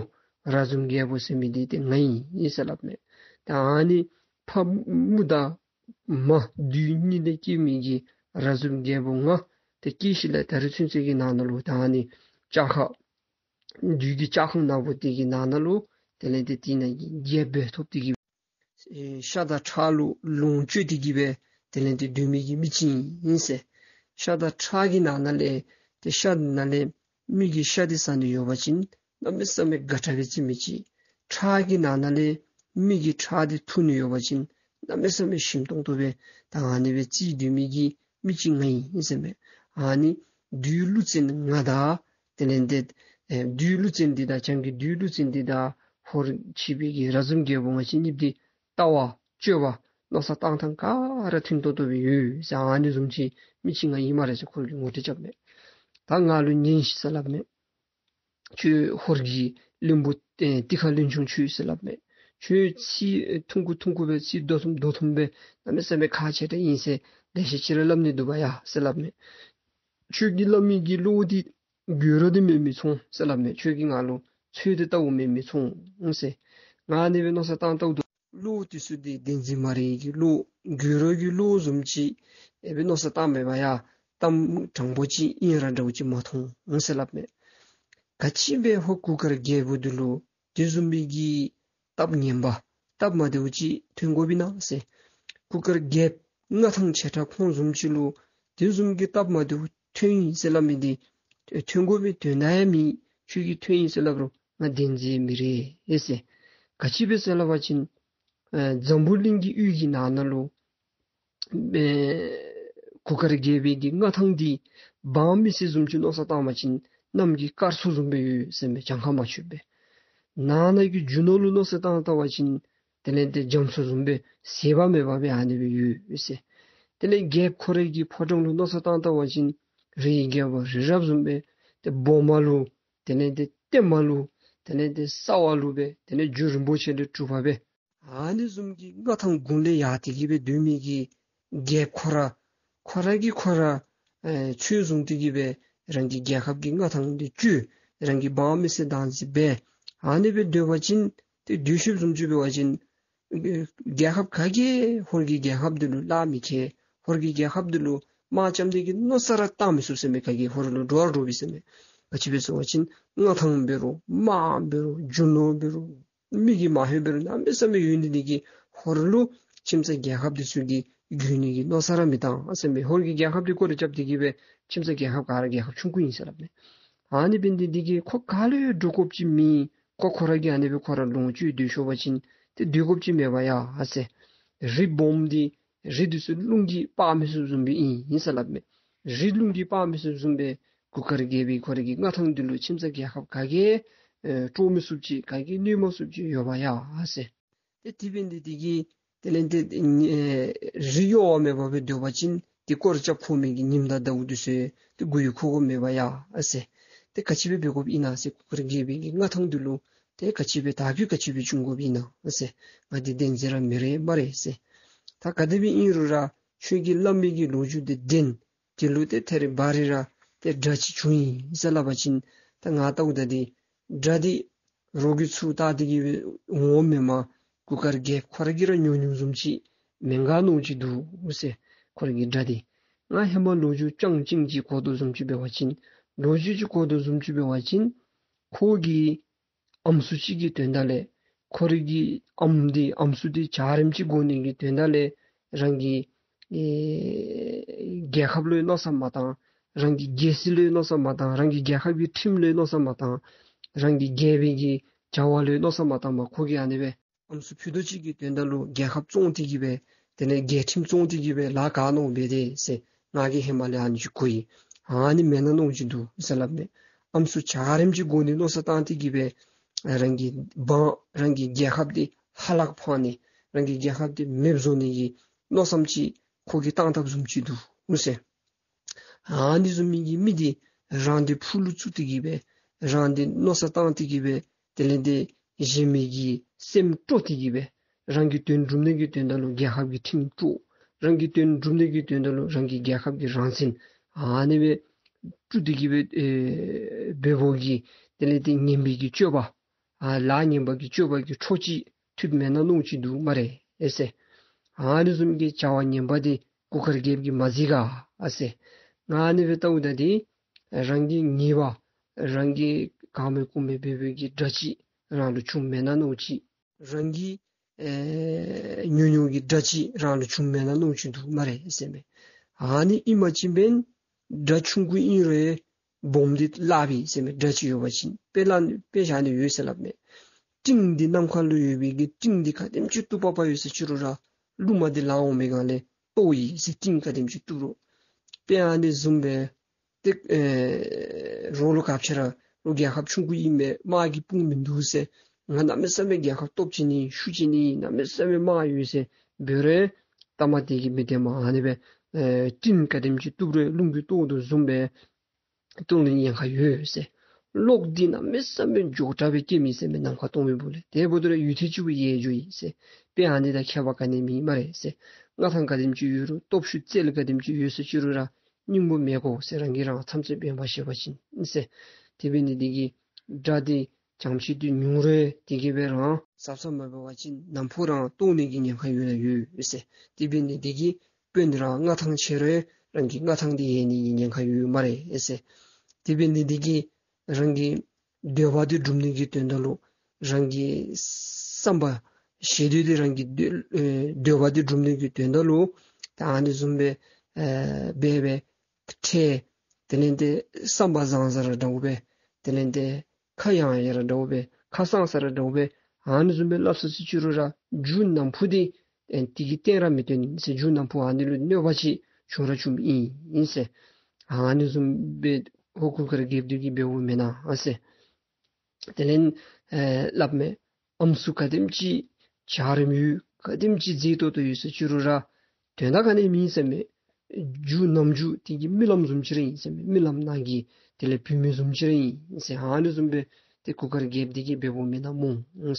ར་འཛོམས་རྒྱལ་པོ་ཟེར་མི་འདི་ཏེ་ང་ཨིན་ཟེར་སླབ་མས། ད་ཨ་ནི་ཕ་མུ་དང་མ་བདུད་གཉིས་ལས་སྐྱེས་མི་གི་ར་འཛོམས་རྒྱལ་པོ་ང་ཏེ་སྐྱེས་ཞིནམ་ལས་ད་རིས་ཚུན་ཚོད་ཀྱི་ནང་ན་ལུ་ད་ཨ་ནི་བཅག་ཁ་བདུད་ཀྱི་བཅག་ཁང་ནག་པོ་འདི་གི་ནང་ན་ལུ་དེ་ལས་ཏེ་དེ་ནང་གི་རྒྱལཔོ་སྦེ་ཐོབ་སྟེ་གི་ ཨེ་ཤ་དང་ཁྲག་ལུ་ལོངས་སྤྱོད་དེ་གི་སྦེ་དེ་ལས་ཏེ་སྡོད་མི་གི་མི་ཅིག་ཨིན་ཟེར། ཤ་དང་ཁྲག་གི་ནང་ན་ལས་ཏེ་ཤ་ནང་ལས་མི་གི་ཤ་འདི་ཟ་ནི་ཡོད་པ་ཅིན་གནམ་མེད་ས་མེད་དགའ་དྲགས་སྦེ་བརྩི་མི་ཅིག། ཁྲག་གི་ནང་ན་ལས་མི་གི་ཁྲག་འདི་འཐུང་ནི་ཡོད་པ་ཅིན་གནམ་མེད་ས་མེད་ཞིམ་ཏོང་ཏོ་སྦེ་ད་ཨ་ནི་སྦེ་བརྩི་སྡོད་མི་གི་མི་ཅིག་ང་ཨིན་ཟེར་མས། ཨ་ནི་བདུད་ཀླུ་བཙན་ང་དང་དེ་ལས་ཏེ་ཨེ་བདུད་ཀླུ་བཙན་འདི་དང་བྱང་གི་བདུད་ཀླུ་བཙན་འདི་དང་ཧོར་ཕྱི་པའི་གི་ར་འཛོམ་རྒྱལ་པོ་ང་བཅས་གཉིས་འདི་ལྟ་བ་སྤྱོད་པ་མནོ་བསམ་བཏང་ཐངས་ག་ར་མཐུན་ཏོག་ཏོ་སྦེ་ཡོད་ཟེར། ཨ་ནི་བཟུམ་ཅིག་མི་ཅིག་ང་ཨིན་སྨ་རེ་ཟེར་ཁོ་གིས་ངོ་སྤྲོད་རྐྱབ་མས། ད་ང་ལུ་ཉན་ཤིག་ཟེར་སླབ་མས། ཁྱོད་ཧོར་གྱི་བློན་པོ་ཨེ་ཏི་ཁ་བློན་ཆུང་ཁྱོད་ཟེར་སླབ་མས། ཁྱོད་ཚིག་ཨེ་ཐུང་ཀུ་ཐུང་ཀུ་སྦེ་ཚིག་མདོ་ཐུང་མདོ་ཐུང་སྦེ་གནམ་མེད་ས་མེད་ཁག་ཆེ་དྲགས་ཨིན་ཟེར་ལེ་ཤ་ཅིག་ར་སླབ་ནི་འདུག་པ་ཡ་ཟེར་སླབ་མས། ཁྱོད་ཀྱིས་སླབ་མི་གི་བློ་འདི་དགོད་བྲ་འདི་མེད་མི་ཚོང་ཟེར་སླབ་མས། ཁྱོད་ཀྱིས་ང་ལུ་ཚོད་འདི་བལྟཝ་མེད་མི་ཚོང་ཟེར། ང་ཨ་ནི་སྦེ་མནོ་བསམ་བཏང་བལྟཝ་ད་བློ་འདི་ཚུ་འདི་བདེན་འཛིན་མ་རིག་གི་བློ་དགོད་བྲ་གི་བློ་བཟུམ་ཅིག་ཨེ་སྦེ་མནོ་བསམ་བཏང་མེད་པ་ཡ། གཏམ་དྲང་པོ་ཅིག་ཨིན་ར་འདྲཝ་ཅིག་མ་མཐོང་ཟེར་སླབ་མས། ག་ཅི་སྦེ་ཧོར་གུར་དཀར་རྒྱལ་པོ་འདི་ལུ་དེ་བཟུམ་མའི་གི་སྟབས་ངན་པ་སྟབས་མ་བདེཝ་ཅིག་ཐོན་དགོཔ་ཨིན་ན་ཟེར། གུར་དཀར་རྒྱལཔོ་མངའ་ཐང་ཆེ་དྲགས་ཁོང་བཟུམ་ཅིག་ལུ་དེ་བཟུམ་གྱི་སྟབས་མ་བདེཝ་ཐོན་ཡི་ཟེར་སླབ་མི་འདི་ཐོན་དགོ་པའི་དོན་དག་ཡང་མེད། ཁྱོད་ཀྱིས་ཐོན་ཡི་ཟེར་སླབ་རུང་ང་བདེན་འཛིན་མི་རེ་ཟེར། ག་ཅི་སྦེ་ཟེར་སླབ་པ་ཅིན་ཨེ་འཛམ་བུ་གླིང་གི་ཡུལ་གྱི་ནང་ན་ལུ་ཨེ་གུར་དཀར་རྒྱལ་པོའི་གི་མངའ་ཐང་འདི་འབངས་མི་སེར་བཟུམ་ཅིག་མནོ་བསམ་བཏང་བ་ཅིན་གནམ་གྱི་སྐར་ཚོགས་བཟུམ་སྦེ་ཡོད་ཟེར་མས། གྱངས་ཁ་མ་ཆོདཔ་སྦེ། ནང་ན་གི་རྒྱུ་ནོར་ལུ་མནོ་བསམ་བཏང་བལྟ་བ་ཅིན་དེ་ལས་ཏེ་རྒྱ་མཚོ་བཟུམ་སྦེ་ཟད་པ་མེད་པ་སྦེ་ཨ་ནི་སྦེ་ཡོད་ཟེར། དེ་ལས་རྒྱལཔོ་ཁོ་རའི་གི་ཕོ་བྲང་ལུ་མནོ་བསམ་བཏང་བལྟ་བ་ཅིན་རིའི་རྒྱལ་པོ་རི་རབ་བཟུམ་སྦེ་ཏེ་སྦོམ་ལུ་དེ་ལས་ཏེ་ལྟེམ་ལུ་དེ་ལས་ཏེ་སྲ་བ་ལུ་སྦེ་དེ་ལས་རྒྱུ་རིན་པོ་ཆེ་ལས་གྲུབ་པ་སྦེ། ཨ་ནི་བཟུམ་གྱི་མངའ་ཐང་དགུང་ལས་ཡར་ཏེ་གི་སྦེ་སྡོད་མི་གི་རྒྱལཔོ་ཁོ་ར་ཁོ་ར་གིས་ཁོ་ར་ཨེ་ཆོས་བཟུང་སྟེ་གི་སྦེ་རང་གི་རྒྱལ་ཁབ་ཀྱི་མངའ་ཐང་འདི་བཅོས། རང་གི་འབངས་མི་སེར་བདག་འཛིན་འབད། ཨ་ནི་སྦེ་སྡོད་པ་ཅིན་ཏེ་སྡོད་ཤུལ་བཟུམ་ཅིག་འབད་བ་ཅིན་ཨེ་རྒྱལ་ཁབ་ག་གིས་ཧོར་གྱི་རྒྱལ་ཁབ་འདི་ལུ་ལཱ་མི་ཁེལ། ཧོར་གྱི་རྒྱལ་ཁབ་འདི་ལུ་དམག་རྐྱབ་ནི་གི་མནོ་བསམ་ར་བཏང་མི་ཚུགས་ཟེར་མས། ག་གིས་ཧོར་ལུ་འགྲོ་ར་འགྲོ་བས་ཟེར་མས། ག་ཅི་སྦེ་ཟེར་བ་ཅིན་མངའ་ཐང་འབད་རུང་དམག་འབད་རུང་རྒྱུ་ནོར་འབད་རུང་མི་གིས་མ་ལྷོད་འབད་རུང་གནམ་མེད་ས་མེད་ཡོད་ནི་འདི་གིས་ཧོར་ལུ་ཁྱིམ་ཚང་རྒྱལ་ཁབ་འདི་ཚུ་གིས་རྒུད་ནི་གི་མནོ་བསམ་ར་མི་བཏང་ཟེར་མས། ཧོར་གྱི་རྒྱལ་ཁབ་འདི་སྐོར་ར་རྐྱབ་སྟེ་གི་སྦེ་ཁྱིམ་ཚང་རྒྱལ་ཁབ་ག་ར་རྒྱལ་ཁབ་ཆུང་ཀུ་ཨིན་ཟེར་སླབ་མས། ཨ་ནི་འབད་ནི་འདི་གིས་ཁོ་ག་ལུ་ཡང་འགྲོ་དགོཔ་ཅིག་མེད། ཁོ་ཁོ་ར་གིས་ཨ་ནི་སྦེ་ཁོ་ར་ལོངས་སྤྱོད་སྡོད་ཤོར་བ་ཅིན་ཏེ་སྡོད་དགོཔ་ཅིག་མེད་པ་ཡ་ཟེར། རི་སྦོམ་འདི་རི་འདི་ཚུ་རླུང་གིས་འབག་མི་ཚུགསཔ་བཟུམ་སྦེ་ཨིན་ཨིན་ཟེར་སླབ་མས། རི་རླུང་གིས་འབག་མི་ཚུགསཔ་བཟུམ་སྦེ་གུར་དཀར་རྒྱལ་པོའི་ཁོ་རའི་གི་མངའ་ཐང་འདི་ལུ་ཁྱིམ་ཚང་རྒྱལ་ཁབ་ག་གིས་ཨེ་དཀྲོག་མི་ཚུགསཔ་ཅིག་ག་གིས་གནོད་མ་ཚུགསཔ་ཅིག་ཡོད་པ་ཡ་ཟེར། ཏེ་དེ་འབད་ནི་འདི་གིས་དེ་ལས་ཏེ་ཨེ་རི་གཡོ་བ་མེད་པར་སྦེ་སྡོད་པ་ཅིན་ཏེ་སྐོར་ར་རྐྱབ་ཁོམ་མི་གི་ཉིམ་དང་ཟླཝ་འདི་ཚུ་ཏེ་མགུ་ཡུ་འཁོར་དགོཔ་མེད་པ་ཡ་ཟེར། ཏེ་ག་ཅི་སྦེ་འབད་དགོཔ་ཨིན་ན་ཟེར་གུར་དཀར་རྒྱལ་པོའི་གི་མངའ་ཐང་འདི་ལུ་ཏེ་ག་ཅི་སྦེ་དར་རྒུད་ག་ཅི་སྦེ་འབྱུང་དགོཔ་ཨིན་ན་ཟེར། ང་འདི་བདེན་འཛིན་ར་མི་རེ་སྨ་རེ་ཟེར། ད་ག་དེ་སྦེ་ཨིན་རུང་ར་ཁྱོད་ཀྱིས་སླབ་མི་གི་ལོ་རྒྱུས་འདི་བདེན། དེ་ལུ་ཏེ་ཐད་རི་བ་རི་ར་ཏེ་དགྲ་ཅིག་བྱུང་ཡི་ཟེར་སླབ་པ་ཅིན་ད་ང་བལྟཝ་ད་འདི་དགྲ་འདི་རོགས་ཀྱིས་ཚུར་བལྟ་སྟེ་གི་འོང་མེན་པར་གུར་དཀར་རྒྱལཔོ་ཁོ་ར་གིས་ར་ཉོ་ཉོཝ་བཟུམ་ཅིག་མེན་ག་མནོཝ་ཅིག་འདུག་ཟེར། ཁོ་ར་གི་དགྲ་འདི་ང་ཧེ་མ་ལོ་རྒྱུས་རྐྱང་རྐྱང་ཅིག་གོ་དོ་བཟུམ་ཅིག་འབད་བ་ཅིན་ལོ་རྒྱུས་ཅིག་གོ་དོ་བཟུམ་ཅིག་འབད་བ་ཅིན་ཁོ་གི་ཨམ་སྲུ་ཅིག་གི་དོན་དག་ལས་ཁོ་རའི་གི་ཨམ་འདི་ཨམ་སྲུ་འདི་འཇའ་རིསམོ་ཅིག་དགོ་ནི་གི་དོན་དག་ལས་རང་གི་ཨེ་རྒྱལ་ཁབ་ལུ་མནོ་བསམ་མ་བཏང་། རང་གི་རྒྱལ་སྲིད་ལུ་མནོ་བསམ་མ་བཏང་། རང་གི་རྒྱལ་ཁབ་ཀྱི་ཁྲིམས་ལུ་མནོ་བསམ་མ་བཏང་། རང་གི་རྒྱལ་པོའི་གི་བྱ་བ་ལུ་མནོ་བསམ་མ་བཏང་བར་ཁོ་གིས་ཨ་ནི་སྦེ་ཨམ་སྲུ་ཕུད་རྡོག་ཅིག་གི་དོན་དག་ལུ་རྒྱལ་ཁབ་བཙོང་སྟེ་གི་སྦེ་དེ་ལས་རྒྱལ་ཁྲིམས་བཙོང་སྟེ་གི་སྦེ་ལཱ་ག་མནོ་འབད་དེ་ཟེར། ང་གིས་ཧེ་མ་ལས་ཨ་ནི་ཅིག་གོ་ཡི། ཨ་ནི་མེན་ན་མནོཝ་ཅིག་འདུག་ཟེར་སླབ་མས། ཨམ་སྲུ་འཇའ་རིསམོ་ཅིག་དགོ་ནི་མནོ་བསམ་བཏང་སྟེ་གི་སྦེ་རང་གི་འབངས་རང་གི་རྒྱལ་ཁབ་འདི་ཧ་ལག་འཕང་ནི་རང་གི་རྒྱལ་ཁབ་འདི་མེདཔ་བཟོ་ནི་གི་མནོ་བསམ་ཅིག་ཁོ་གིས་བཏང་བཏངམ་བཟུམ་ཅིག་འདུག་ཟེར། ཨ་ནི་བཟུམ་མའི་གི་མི་འདི་རང་འདི་ཕུག་ལུ་བཙུགས་ཏེ་གི་སྦེ་རང་འདི་མནོ་བསམ་བཏང་སྟེ་གི་སྦེ་དེ་ལས་ཏེ་གཞན་མི་གི་སེམས་དཀྲོགས་ཏེ་གི་སྦེ་རང་གི་དོན་སྒྲུབ་ནི་གི་དོན་དག་ལུ་རྒྱལ་ཁབ་ཀྱི་ཁྲིམས་དཀྲོགས། རང་གི་དོན་སྒྲུབ་ནི་གི་དོན་དག་ལུ་རང་གི་རྒྱལ་ཁབ་ཀྱི་རང་བཙན་ཨ་ནི་སྦེ་དཀྲུགས་ཏེ་གི་སྦེ་ཨེ་འབད་བ་གིས་དེ་ལས་ཏེ་ངན་པའི་གི་སྤྱོད་པ་ཨ་ལཱ་ངན་པ་གི་སྤྱོད་པ་གི་འཕྲོ་ཅིག་ཐུགཔ་མེན་ན་མནོཝ་ཅིག་འདུག་སྨ་རེ་ཨེ་ཟེར། ཨ་ནི་བཟུམ་གྱི་བྱ་བ་ངན་པ་འདི་གུར་དཀར་རྒྱལཔོ་གིས་མ་གཟིགས་ག་ཨ་ཟེར། ང་ཨ་ནི་སྦེ་བལྟཝ་ད་འདི་རང་གི་ཉེས་པ་རང་གིས་གང་མེད་ཀུ་མེད་འབད་བའི་གི་དགྲ་ཅིག་རང་ལུ་བྱུངམ་མེན་ན་མནོཝ་ཅིག། རང་གི་ ཨེ་ཉུང་ཉུང་གི་དགྲ་ཅིག་རང་ལུ་བྱུང་མེན་ན་མནོ་ཅི་འདུག་སྨ་རེ་ཟེར་མས། ཨ་ནི་ཨིན་པ་ཅིན་འབདན་དགྲ་ཆུང་ཀུ་ཨིན་རུང་སྦོམ་འདི་སླབ་ཨིན་ཟེར་མས། དགྲ་ཅིག་ཡོད་པ་ཅིན་དཔེ་ལ་དཔེ་བཞག་ནི་ཡོད་ཟེར་སླབ་མས། སྤྲིན་འདི་ནམ་མཁའ་ལུ་ཡོད་པའི་གི་སྤྲིན་འདི་ག་དེམ་ཅིག་སྟུག་པག་པ་ཡོད་ཟེར་ཅི་རུང་ར་རླུང་མ་འདི་ལང་འོང་མི་སྒང་ལས་ལྟོཝ་ཨིན་ཟེར། སྤྲིན་ག་དེམ་ཅིག་སྟུག་རུང་། དཔེ་ཨ་ནི་བཟུམ་སྦེ་ཏེ་ཨེ་རོགས་ལུ་ག་ཅི་ར་རོགས་རྒྱལ་ཁབ་ཆུང་ཀུ་ཨིན་པས། དམག་གི་དཔུང་མིན་འདུག་ཟེར། ང་གནམ་མེད་ས་མེད་རྒྱལ་ཁབ་སྟོབས་ཅིག་ནི་ཤུགས་ཅིག་ནི་གནམ་མེད་ས་མེད་དམག་ཡོད་ཟེར་འབད་རུང་ལྟ་མ་དེ་གིས་མི་བདེན་མས། ཨ་ནི་སྦེ་ཨེ་སྤྲིན་ག་དེམ་ཅིག་སྟུག་རུང་རླུང་གིས་ལྟོཝ་དོ་བཟུམ་སྦེ་ལྟོཝ་ལེན་ཉེན་ཁ་ཡོད་ཟེར། གློག་འདི་གནམ་མེད་ས་མེད་མགྱོགས་དྲགས་སྦེ་སྐྱེ་མི་ཟེར་མས། ནམ་མཁའ་སྟོང་པའི་སྦུག་ལས། དེ་འབདཝ་ད་ར་ཡུད་ཐེངས་ཅིག་གུ་ཡལ་འགྱོཝ་ཨིན་ཟེར། དཔེ་ཨ་ནི་དང་ཁྱད་པར་ག་ནི་མེད་སྨ་རེ་ཟེར། མངའ་ཐང་ག་དེམ་ཅིག་ཡོད་རུང་སྟོབས་ཤུགས་རྩལ་ག་དེམ་ཅིག་ཡོད་ཟེར་ཅི་རུང་ར་སྙིང་པོ་མེད་གོ་ཟེར། རང་གིས་རང་ཐམས་ཅད་འབད་མ་ཤེས་པ་ཅིན་ཟེར། དེ་འབད་ནི་དེ་གིས་དགྲ་འདི་བྱང་ཆུབ་འདི་ཉུང་རུང་དེ་གིས་སྦེ་རང་གཟབ་གཟབ་མ་འབད་བ་ཅིན་ནམ་ཕུགས་རང་ལྟོཝ་ལེན་གྱི་ཉེན་ཁ་ཡོད་ན་ཡོད་ཟེར། དེ་འབད་ནི་དེ་གིས་དཔོན་རང་མངའ་ཐང་ཆེ་རུང་རང་གི་མངའ་ཐང་འདི་ཡལ་ནི་གི་ཉེན་ཁ་ཡོད་སྨ་རེ་ཟེར། དེ་འབད་ནི་དེ་གིས་རང་གི་འདོད་པ་འདི་སྒྲུབ་ནི་གི་དོན་དག་ལུ་རང་གི་བསམ་པ་ཞེ་འདོད་འདི་རང་གི་འདོད་ཨེ་འདོད་པ་འདི་སྒྲུབ་ནི་གི་དོན་དག་ལུ་ད་ཨ་ནི་བཟུམ་སྦེ་ཨེ་འབད་འབད་ཁྲེལ། དེ་ལས་ཏེ་བསམ་པ་བཟང་ས་ར་འདྲཝ་སྦེ། དེ་ལས་ཏེ་ཁ་ཡང་ཡང་ར་འདྲཝ་སྦེ། ཁ་གསང་ས་ར་འདྲཝ་སྦེ། ཨ་ནི་བཟུམ་སྦེ་སླབ་ས་ཅི་རུང་ར་མཇུག་ནམ་ཕུགས་འདི་ཨེ་དེ་གིས་བརྟན་ར་མི་བརྟན་ཟེར། མཇུག་ནམ་ཕུགས་ཨ་ནི་ལུ་གནོད་པ་ཅིག་བྱུང་ར་བྱུངམ་ཨིན་ཟེར། ཨ་ནི་བཟུམ་སྦེ་ཧོར་གུར་དཀར་རྒྱལཔོ་འདི་གིས་འབདཝ་མེན་ན་ཟེར། དེ་ལས་ཨེ་སླབ་མས། ཨམ་སྲུ་ག་དེམ་ཅིག་འཇའ་རིསམོ་ཡོད། ག་དེམ་ཅིག་མཛེས་ཏོག་ཏོ་ཡོད་ཟེར་ཅི་རུང་ར་དོན་དག་ག་ནི་མེད་ཟེར་མས། མཇུག་ནམ་མཇུག་དེ་གི་རྨི་ལམ་བཟུམ་ཅིག་ར་ཨིན་ཟེར་མས། རྨི་ལམ་ནང་གི་དེ་ལས་བུད་མེད་བཟུམ་ཅིག་ར་ཨིན་ཟེར། ཨ་ནི་བཟུམ་སྦེ་ཏེ་གུར་དཀར་རྒྱལཔོ་འདི་གིས་འབདཝ་མེན་ན་སྨོ་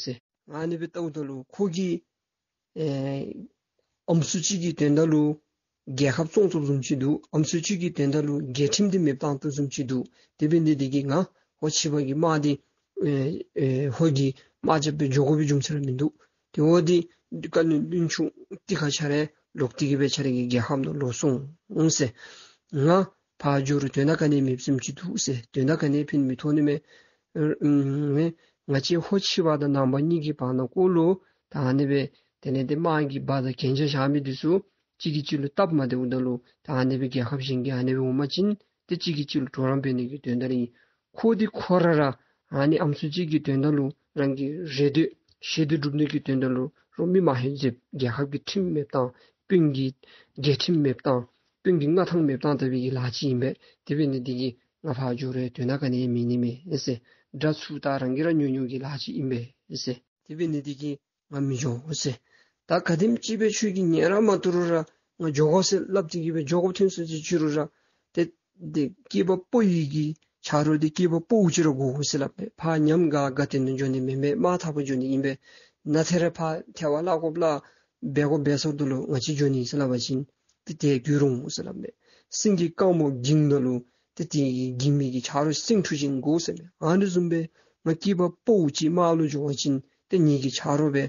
ཟེར། ཨ་ནི་སྦེ་ལྟཝ་ད་ལུ་ཁོ་གིས་ཨེ་ཨམ་སྲུ་ཅིག་གི་དོན་དག་ལུ་རྒྱལ་ཁབ་བཙོང་བཙོངམ་བཟུམ་ཅིག་འདུག། ཨམ་སྲུ་ཅིག་གི་དོན་དག་ལུ་རྒྱལ་ཁྲིམས་འདི་མེདཔ་བཏང་བཏངམ་བཟུམ་ཅིག་འདུག། དེ་འབད་ནི་དེ་གིས་ང་ཧོར་ཕྱི་པ་གི་དམག་འདི་ཨེ་ཨེ་ཧོར་གྱི་དམག་རྐྱབ་སྦེ་འགྱོ་དགོ་པའི་རྒྱུ་མཚན་ར་མིན་འདུག། དེ་འབདཝ་ད་བཀའ་བློན་བློན་ཆུང་འདི་ཁ་ཆ་ར་ལོག་སྟེ་གི་སྦེ་ཁྱོད་ར་གི་རྒྱལ་ཁབ་ནང་ལོག་སོང་ཟེར། ང་ཕར་འགྱོ་རུང་དོན་དག་ག་ནི་མེདཔ་བཟུམ་ཅིག་འདུག་ཟེར། དོན་དག་ག་ནི་ཕན་མི་ཐོགས་ནི་མས། ཨེ་ང་བཅས་ཧོར་ཕྱི་པ་དང་ནང་པ་གཉིས་ཀྱི་བར་ན་ཀོ་ལུ་ད་ཨ་ནི་སྦེ་དེ་ལས་ཏེ་དམག་གི་འབག་དང་གྱེན་ཆ་བཞག་མི་འདི་ཚུ་གཅིག་གིས་གཅིག་ལུ་སྟབས་མ་བདེཝ་ད་ལུ་ད་ཨ་ནི་སྦེ་རྒྱལ་ཁབ་གཞན་གྱི་ཨ་ནི་སྦེ་འོང་པ་ཅིན་ཏེ་གཅིག་གིས་གཅིག་ལུ་གྲོགས་རམ་འབད་ནི་གི་དོན་དག་ར་ཨིན། ཁོ་འདི་ཁོ་ར་ར་ཨ་ནི་ཨམ་སྲུ་ཅིག་གི་དོན་དག་ལུ་རང་གི་རེ་འདོད་ཞེ་འདོད་སྒྲུབ་ནི་གི་དོན་དག་ལུ་རོགས་མི་མ་ཧེ་འཛེབ། རྒྱལ་ཁབ་ཀྱི་ཁྲིམས་མེདཔ་བཏང་། དཔོན་གྱི་རྒྱལ་ཁྲིམས་མེདཔ་བཏང་། དཔོན་གྱི་མངའ་ཐང་མེདཔ་བཏང་ད་པའི་གི་ལཱ་ཅིག་ཨིན་པས། དེ་འབད་ནི་དེ་གིས་ང་ཕར་འགྱོ་རུང་དོན་དག་ག་ནི་མེད་ནི་མས་ཟེར། དགྲ་ཚུ་ད་རང་གིས་ར་ཉོ་ཉོ་གི་ལཱ་ཅིག་ཨིན་པས་ཟེར། དེ་འབད་ནི་དེ་གིས་ང་མི་འགྱོ་ཟེར། ད་ག་དེམ་ཅིག་སྦེ་ཁྱོད་ཀྱིས་ཉན་ར་མ་བཏུབ་རུང་ར་ང་འགྱོ་དགོ་ཟེར་སླབ་སྟེ་གི་སྦེ་འགྱོ་དགོཔ་ཐོན་སོང་ཟེར་ཅི་རུང་ར་ཏེ་ཏེ་སྐྱེས་པ་ཕོ་ཡི་གི་ཆ་རོགས་འདི་སྐྱེས་པ་ཕོ་ཅིག་ར་དགོ་ཟེར་སླབ་མས། ཕར་ཉམས་དགའ་དགའ་སྟོན་ནང་འགྱོ་ནི་མེན་མས། དམག་འཐབ་པར་འགྱོ་ནི་ཨིན་པས། ནཱ་ཐད་རི་ཕར་ཐལ་བ་བརླག་དགོཔ་ལ་འབད་དགོ་འབད་ཚརཝ་ད་ལུ་ང་བཅས་འགྱོ་ནི་ཟེར་སླབ་པ་ཅིན་ཏེ་དེ་འགྱོ་རུང་ཟེར་སླབ་མས། སེང་གེ་དཀར་མོ་འགྱིང་ད་ལུ་ཏེ་དེ་འགྱིང་མི་གི་ཆ་རོགས་སེང་ཕྲུག་ཅིག་དགོ་ཟེར་མས། ཨ་ནི་བཟུམ་སྦེ་ང་སྐྱེས་པ་ཕོ་ཅིག་དམག་ལུ་འགྱོ་བ་ཅིན་ཏེ་ངེ་གི་ཆ་རོགས་སྦེ་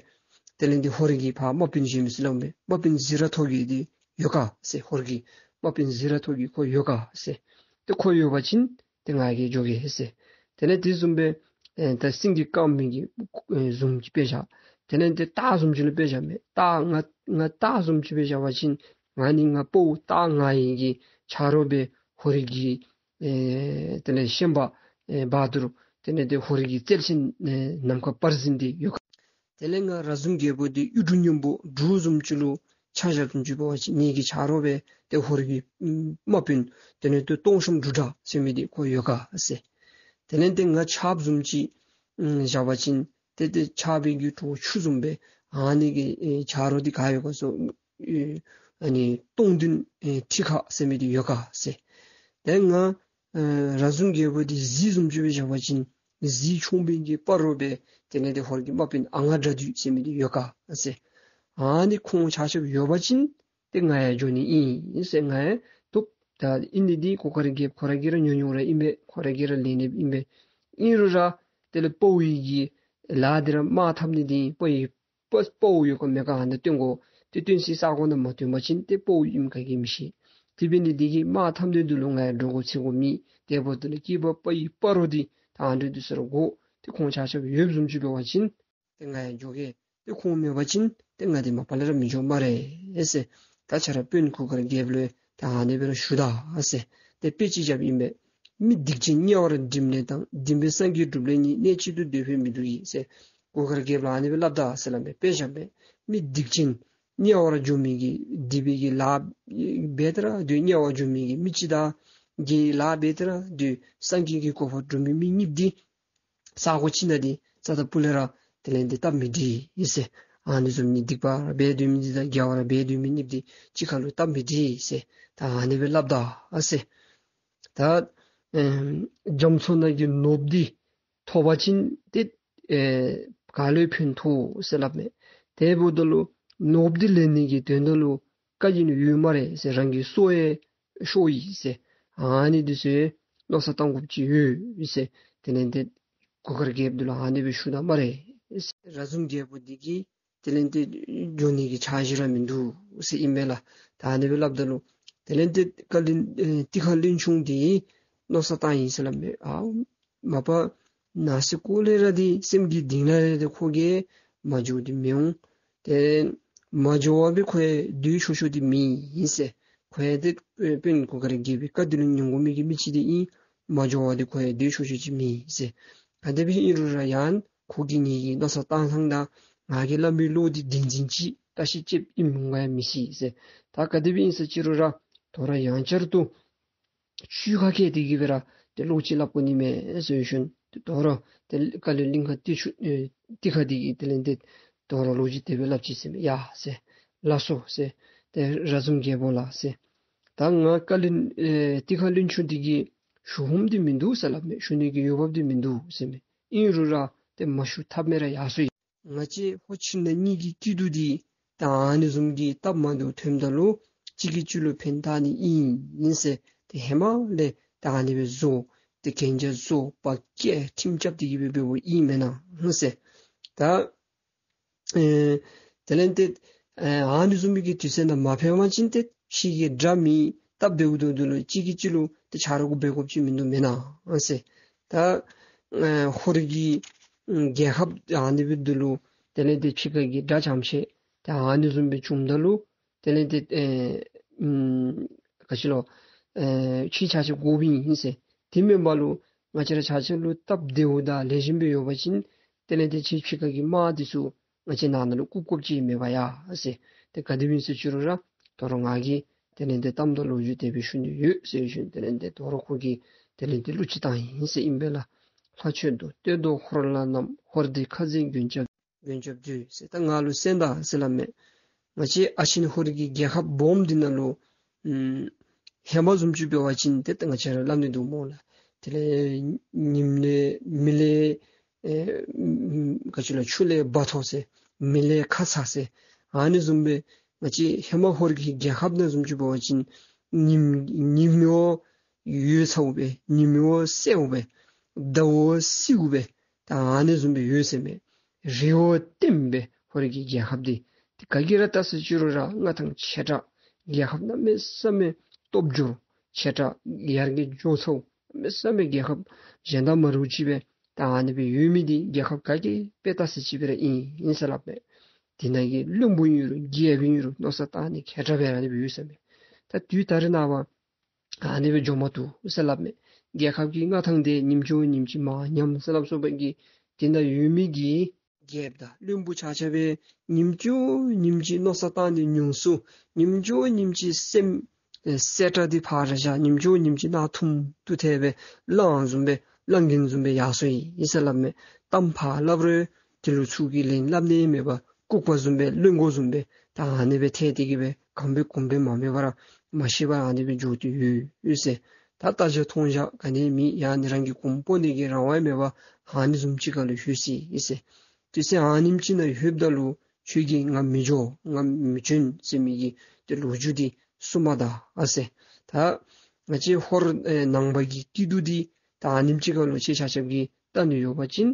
དེ་ལས་ཏེ་ཧོར་གྱི་ཕར་དམག་དཔོན་ཅིག་མི་ཟེར་སླབ་མས། དམག་དཔོན་ཟི་ར་ཐོ་གི་འདི་ཡོད་ག་ཟེར། ཧོར་གྱི་དམག་དཔོན་ཟི་ར་ཐོ་གི་ཁོ་ཡོད་ག་ཟེར། ཏེ་ཁོ་ཡོད་པ་ཅིན་ཏེ་ང་གིས་འགྱོ་གེ་ཟེར། དེ་ལས་དེ་བཟུམ་སྦེ་ཨེ་ད་སེང་གེ་དཀར་མོ་གི་ཨེ་བཟུམ་ཅིག་དཔེ་བཞག། དེ་ལས་ཏེ་སྟག་བཟུམ་ཅིག་ལུ་དཔེ་བཞག་མས། སྟག་ང་ང་སྟག་བཟུམ་ཅིག་དཔེ་བཞག་པ་ཅིན་ང་ནི་ང་ཕོ་སྟག་ང་ཡི་གི་ཆ་རོགས་སྦེ་ཧོར་གྱི་ཨེ་དེ་ལས་ཤན་པ་ཨེ་བར་དུ་དེ་ལས་ཏེ་ཧོར་གྱི་རྩལ་ཅན་ཨེ་ནམ་མཁའ་སྤར་ཟིན་ཏེ་ཡོད་ག། དེ་ལས་ང་ར་ཟུམ་རྒྱལ་པོ་འདི་གཡུ་འབྲུག་སྔོན་པོ་འབྲུག་བཟུམ་ཅིག་ལུ་ཆ་བཞག་བཟུམ་ཅིག་འབད་བ་ཅིན་ངེ་གི་ཆ་རོགས་སྦེ་ཏེ་ཧོར་གྱི་དམག་དཔོན་དེ་ལས་ཏེ་སྟོང་གཤོངམ་འབྲུག་སྒྲ་ཟེར་མི་འདི་ཁོ་ཡོད་ག་ཟེར། དེ་ལས་ཏེ་ང་ཆབ་བཟུམ་ཅིག་བཞག་པ་ཅིན་ཏེ་ཏེ་ཆབ་པའི་གི་གྲོགས་ཆུ་བཟུམ་སྦེ་ཨ་ནི་གི་ཨེ་ཆ་རོགས་འདི་ག་ཡོད་ག་ཟེར། ཨེ་ཨ་ནི་སྟོང་བདུན་ཨེ་ཁྲི་ཁ་ཟེར་མི་འདི་ཡོད་ག་ཟེར། ཏེ་ང་ཨེ་ར་ཟུམ་རྒྱལ་པོ་འདི་གཟིག་བཟུམ་ཅིག་སྦེ་བཞག་པ་ཅིན་གཟིག་མཆོང་བའི་གི་སྤ་རོ་སྦེ་དེ་ལས་ཏེ་ཧོར་གྱི་དམག་དཔོན་ཨ་ང་དགྲ་འདུལ་ཟེར་མི་འདི་ཡོད་ག་ཟེར། ཨ་ནི་ཁོང་ཆ་ཁྱབ་ཡོད་པ་ཅིན་ཏེ་ང་ཡང་འགྱོ་ནི་ཨིན་ཟེར། ང་ཡང་བཏུབ། ད་ཨིན་ནི་འདི་གུར་དཀར་རྒྱལཔོ་ཁོ་ར་གིས་ར་ཉོ་ཉོཝ་ར་ཨིན་པས། ཁོ་ར་གིས་ར་ལེན་ནི་ཨིན་པས། ཨིན་རུང་ར་དེ་ལས་ཕོ་ཡི་གི་ལཱ་འདི་ར་དམག་འཐབ་ནི་འདི་ཕོ་ཡི་ཕོ་ཕོ་ཡོད་ག་མེད་ག་ཨ་ནཱ་སྟོན་དགོ། ཏེ་སྟོན་སའི་ས་གོ་ནང་མ་སྟོན་པ་ཅིན་ཏེ་ཕོ་ཨིནམ་ག་གིས་མི་ཤེས། དེ་འབད་ནི་འདི་གིས་དམག་འཐབ་ནི་འདི་ལུ་ང་ཡང་འགྲོ་དགོ་འཚོལ་དགོ་མེད། དེ་འབདཝ་ད་ལུ་སྐྱེས་པ་ཕོ་ཡི་སྤ་རོ་འདི་ད་ཨ་འདྲ་འདི་ཚུ་ར་དགོ། ཏེ་ཁོང་ཆ་ཁྱབ་ཡོདཔ་བཟུམ་ཅིག་འབད་བ་ཅིན་ཏེ་ང་ཡང་འགྱོ་གེ། ཏེ་ཁོང་མེད་པ་ཅིན་ཏེ་ང་འདི་མ་པ་ལས་ར་མི་འགྱོ་སྨ་རེ་ཟེར། ད་ཁྱོད་ར་དཔོན་གུར་དཀར་རྒྱལཔོ་ལུ་ད་ཨ་ནི་སྦེ་ར་ཞུ་ད་ཟེར། ཏེ་དཔེ་ཅིག་བཞགཔ་ཨིན་པས། མི་སྡིག་ཅན་དམྱལ་བར་འགྲིམ་ལེན་དང་། སྡིག་པས་སངས་རྒྱས་སྒྲུབ་ལེན་ཉིད། གནས་གཅིག་ཏུ་སྡོད་པས་མི་སྡུག་གིས་ཟེར། གུར་དཀར་རྒྱལཔོ་ལུ་ཨ་ནི་སྦེ་སླབ་ད་ཟེར་སླབ་མས། དཔེ་བཞགཔ་མས། མི་སྡིག་ཅན་དམྱལ་བར་འགྱོ་མི་གི་སྡིག་པའི་གི་ལཱ་འབད་དེ་ར་དེ་དམྱལ་བར་འགྱོ་མི་གི་མི་ཅིག་དང་དགེ་བའི་ལཱ་འབད་དེ་ར་དེ་སངས་རྒྱས་ཀྱི་གོ་འཕང་སྒྲུབ་མི་མི་གཉིས་འདི་ས་གོ་ཅིག་ནང་འདི་རྩ་དང་སྤུ་ལས་ར་དེ་ལས་འདི་སྟབས་མི་འགྲིག་ཟེར། ཨ་ནི་བཟུམ་གྱི་སྡིག་པ་ར་འབད་སྡོད་མི་འདི་དང་དགེ་བ་ར་འབད་སྡོད་མི་གཉིས་འདི་གཅིག་ཁར་ལུ་སྟབས་མི་འགྲིག་ཟེར། ད་ཨ་ནི་སྦེ་སླབ་ད་ཟེར། ད་ཨེམ་རྒྱ་མཚོ་ནང་གི་ནོར་བུ་འདི་ཐོབ་པ་ཅིན་ཏེ་ཨེ་ག་ལུ་ཕན་ཐོགས་ཟེར་སླབ་མས། དེ་འབདཝ་ད་ལུ་ནོར་བུ་འདི་ལེན་ནི་གི་དོན་དག་ལུ་བཀའ་བཞིན་ཡོད་སྨ་རེ་ཟེར། རང་གི་སྲོག་ཡང་ཤོར་ཡི་ཟེར། ཨ་ནི་འདི་ཚུ་མནོ་བསམ་བཏང་དགོཔ་ཅིག་ཡོད་ཟེར། དེ་ལས་འདི་གུར་དཀར་རྒྱལཔོ་འདི་ལུ་ཨ་ནི་སྦེ་ཞུ་ད་སྨ་རེ་ཟེར། ར་ཟུམ་རྒྱལ་པོ་འདི་གིས་དེ་ལས་འདི་འགྱོ་ནི་གི་འཆར་གཞི་ར་མིན་འདུག་ཟེར་ཨིན་མས་ལགས། ད་ཨ་ནི་སྦེ་སླབ་ད་ལུ་དེ་ལས་འདི་ཀ་ལི་ཨེ་ཏི་ཁ་བློན་ཆུང་འདི་མནོ་བསམ་བཏང་ཡི་ཟེར་སླབ་མས། ཨའུ་མ་པ་ནང་སེམས་ཁོག་ལས་ར་འདི་སེམས་ཀྱི་གཏིང་ལས་ར་འདི་ཁོ་གིས་མ་འགྱོ་འདི་མི་འོང་། ཏེ་མ་འགྱོ་བར་སྦེ་ཁོ་ཡང་སྡོད་ཆོག་ཆོག་འདི་མེད་ཟེར། ཁོ་ཡང་ཏེ་དཔོན་གུར་དཀར་རྒྱལ་པོའི་བཀའ་འདི་ལུ་ཉན་དགོ་མི་གི་མི་ཅིག་འདི་ཨིན། མ་འགྱོ་བར་འདི་ཁོ་ཡང་སྡོད་ཆོག་ཆོག་ཅིག་མེད་ཟེར། ག་དེ་སྦེ་ཨིན་རུང་ར་ཡང་ཁོ་གིས་ངེ་གི་མནོ་བསམ་བཏང་ཐངས་དང་ང་གིས་སླབ་མི་བློ་འདི་བདེན་འཛིན་ཅིག་བརྟག་ཞིབ་རྐྱབ་ཨིནམ་འོང་ག་ཡང་མི་ཤེས་ཟེར། ད་ག་དེ་སྦེ་ཨིན་ཟེར་ཅི་རུང་ར་དོ་རུང་ཡང་བསྐྱར་དུ་ཆུ་ཁ་བཀལ་ཏེ་གི་སྦེ་ར་ཏེ་བློ་ཅིག་སླབ་དགོ་ནི་མས་ཟེར་ཞིནམ་ཏེ་དོ་རུང་ཏེ་ཀ་ལི་གླིང་ཁ་ཏི་ཆུ་ཨེ་ཏི་ཁ་འདི་གིས་དེ་ལས་འདི་དོ་རུང་བློ་ཅིག་དེ་སྦེ་སླབ་ཅི་ཟེར་མས། ཡ་ཟེར། ལགས་སོ་ཟེར། ཏེ་ར་ཟུམ་རྒྱལ་པོ་ལགས་ཟེར། ད་ང་ཀ་ལི་ཨེ་ཏི་ཁ་བློན་ཆུང་འདི་གིས་ཞུ་ཧོངམ་འདི་མིན་འདུག་ཟེར་སླབ་མས། ཞུ་ནི་གི་འོས་འབབ་འདི་མིན་འདུག་ཟེར་མས། ཨིན་རུང་ར་ཏེ་མ་ཞུ་ཐབས་མེད་ར་ཡར་སོ་ཡི། ང་བཅས་ཧོར་ཕྱི་ནང་གཉིས་ཀྱི་སྐྱིད་སྡུག་འདི་ད་ཨ་ནི་བཟུམ་གྱི་སྟབས་མ་བདེཝ་ཐོནམ་ད་ལུ་གཅིག་གིས་གཅིག་ལུ་ཕན་བཏགས་ནི་ཨིན་ཨིན་ཟེར། ཏེ་ཧེ་མ་ལས་ད་ཨ་ནི་སྦེ་བཟོ་ཏེ་གན་རྒྱ་བཟོ་བ་སྐད་ཁྲིམས་རྐྱབ་སྟེ་གི་སྦེ་འབདཝ་ཨིན་མེན་ན་ཟེར། ད་ཨེ་དེ་ལས་ཏེ་ཨེ་ཨ་ནི་བཟུམ་མའི་གི་དུས་ཚོད་ནང་མ་ཕན་པ་ཅིན་ཏེ་ཕྱི་གི་དགྲ་མི་སྟབས་བདེཝ་འདི་ལུ་གཅིག་གིས་གཅིག་ལུ་ཏེ་ཆ་རོགས་འབད་དགོཔ་ཅིག་མིན་འདུག་མེན་ན་ཟེར། ད་ཨེ་ཧོར་གྱི་ཨམ་རྒྱལ་ཁབ་ཨ་ནི་སྦེ་འདི་ལུ་དེ་ལས་ཏེ་ཕྱི་ཁ་གི་དགྲ་ཙམ་ཅིག་ཏེ་ཨ་ནི་བཟུམ་སྦེ་བྱུངམ་ད་ལུ་དེ་ལས་ཏེ་ཨེ་ཨམ་ག་ཅི་ལོ་ཨེ་ཁྱེད་ཆ་ཁྱབ་དགོཔ་ཨིན་ཟེར། དེ་མེན་པ་ལུ་ང་བཅས་ར་ཆ་ཁྱབ་ལུ་སྟབས་བདེཝ་དང་ལེགས་ཤོམ་སྦེ་ཡོད་པ་ཅིན་དེ་ལས་ཏེ་ཁྱེད་ཕྱི་ཁ་གི་དམག་འདི་ཚུ་ང་བཅས་ནང་ན་ལུ་བཀུག་བཀུགཔ་ཅིག་མེད་པ་ཡ་ཟེར། ཏེ་ག་དེ་སྦེ་ཨིན་ཟེར་ཅི་རུང་ར་དོ་རུང་ང་གིས་དེ་ལས་ཏེ་གཏམ་དང་ལོ་རྒྱུས་དེ་སྦེ་ཞུ་ནི་ཡོད་ཟེར་ཞིནམ་དེ་ལས་ཏེ་དོ་རུང་ཁོ་གིས་དེ་ལས་ཏེ་གླུ་ཅིག་བཏང་ཡི་ཟེར་ཨིན་པས་ལགས། ལྷ་མཆོད་དོ། བསྟོད་དོ་ཧོར་ལྷ་རྣམས། ཧོར་སྡེ་ཁ་འཛིན་མགོན་སྐྱབས། མགོན་སྐྱབས་མཛོད་ཟེར། ད་ང་ལུ་གསན་ད་ཟེར་སླབ་མས། ང་བཅས་ཨ་ཆེན་ཧོར་གྱི་རྒྱལ་ཁབ་སྦོམ་འདི་ནང་ལུ་ཨམ་ཧེ་མ་བཟུམ་ཅིག་འབད་བ་ཅིན་ཏེ་ད་ང་བཅས་ར་སླབ་ནི་འདུག་སྨོ་ལགས། དེ་ལས་ཉིམ་ལས་མེ་ལས་ཨེ་ཨམ་ག་ཅི་ལོ་ཆུ་ལས་བ་ཐོ་ཟེར་མེ་ལས་ཁ་ཚ་ཟེར་ཨ་ནི་བཟུམ་སྦེ་ང་བཅས་ཧེ་མ་ཧོར་གྱི་རྒྱལ་ཁབ་ནང་བཟུམ་ཅིག་འབད་བ་ཅིན་ཉིམ་ཉིམ་འོ་ཡོད་ཚ་འོ་སྦེ་ཉིམ་འོ་སེར་འོ་སྦེ་ཟླཝ་འོ་སེརཝ་སྦེ་ད་ཨ་ནི་བཟུམ་སྦེ་ཡོད་ཟེར་མས། རི་འོ་ལྟེམ་སྦེ་ཧོར་གྱི་རྒྱལ་ཁབ་འདི་ཏེ་ག་གིས་ར་བལྟ་ཟེར་ཅི་རུང་ར་མངའ་ཐང་ཆེ་དྲགས། རྒྱལ་ཁབ་གནམ་མེད་ས་མེད་སྟོབས་འབྱོར་ཆེ་དྲགས། ཡར་རྒྱས་འགྱོ་ཚརཝ་གནམ་མེད་ས་མེད་རྒྱལ་ཁབ་གཞན་དང་མ་འདྲཝ་ཅིག་སྦེ་ད་ཨ་ནི་སྦེ་ཡོད་མི་འདི་རྒྱལ་ཁབ་ག་གིས་དཔེ་བལྟ་ཟེར་ཅི་སྦེ་ར་ཨིན་ཨིན་ཟེར་སླབ་མས། དེ་ནང་གི་བློན་པོ་ཨིན་རུང་རྒྱལཔོ་ཨིན་རུང་མནོ་བསམ་བཏང་ནི་མཁས་དྲགས་སྦེ་ར་ཨ་ནི་སྦེ་ཡོད་ཟེར་མས། ད་དུས་ད་རེས་ནངས་པ་ཨ་ནི་སྦེ་འགྱོ་མ་བཏུབ་ཟེར་སླབ་མས། རྒྱལ་ཁབ་ཀྱི་མངའ་ཐང་འདི་ཉིནམ་ཅིག་ཉིནམ་ཅིག་མར་ཉམས་ཟེར་སླབ་སོང་བའི་གི་དེ་ནང་ཡོད་མི་གི་རྒྱལཔོ་དང་བློན་པོ་ཆ་ཁྱབ་སྦེ་ཉིནམ་ཅིག་ཉིནམ་ཅིག་མནོ་བསམ་བཏང་ནི་ཉུང་སུ་ཉིནམ་ཅིག་ཉིནམ་ཅིག་སེམས་ཨེ་གསལ་དྲགས་འདི་ཕར་བཞག། ཉིནམ་ཅིག་ཉིནམ་ཅིག་ནང་ཐུམ་ཐུ་ཐལ་སྦེ་གླང་བཟུམ་སྦེ་གླང་རྒན་བཟུམ་སྦེ་ཡར་སོང་ཡི་ཟེར་སླབ་མས། གཏམ་ཕར་སླབ་རུང་དེ་ལུ་ཚུར་གི་ལན་སླབ་ནི་མེད་པར་ལྐུགས་པ་བཟུམ་སྦེ་བླུན་རྒོད་བཟུམ་སྦེ་ད་ཨ་ནི་སྦེ་ཐལ་ཏེ་གི་སྦེ་གང་འབད་གོང་འབད་མ་འབད་བར་མ་ཤེས་པར་ཨ་ནི་སྦེ་འགྱོ་སྟེ་ཡོད་ཡོད་ཟེར། ད་ལྟ་རྒྱ་མཐོང་རྒྱ་ག་ནི་མེད། ཡང་ནི་རང་གི་གོང་སྤོ་ནི་གི་རང་དབང་མེད་པར་ཨ་ནི་བཟུམ་ཅིག་ཁར་ལུ་ལྷོད་སོ་ཡི་ཟེར། དུས་ཚོད་ཨ་ནེམ་ཅིག་ནང་ལྷོདཔ་ད་ལུ་ཁྱོད་ཀྱིས་ང་མི་འགྱོ་ང་མི་བྱོན་ཟེར་མི་གི་ཏེ་ལོ་རྒྱུས་འདི་གསུངམ་ད་ཨ་ཟེར། ད་ང་བཅས་ཧོར་ཨེ་ནང་པ་གི་སྐྱིད་སྡུག་འདི་ད་ཨ་ནེམ་ཅིག་ཁར་ལུ་ཁྱེད་ཆ་ཁྱབ་ཀྱིས་བལྟ་ནི་ཡོད་པ་ཅིན་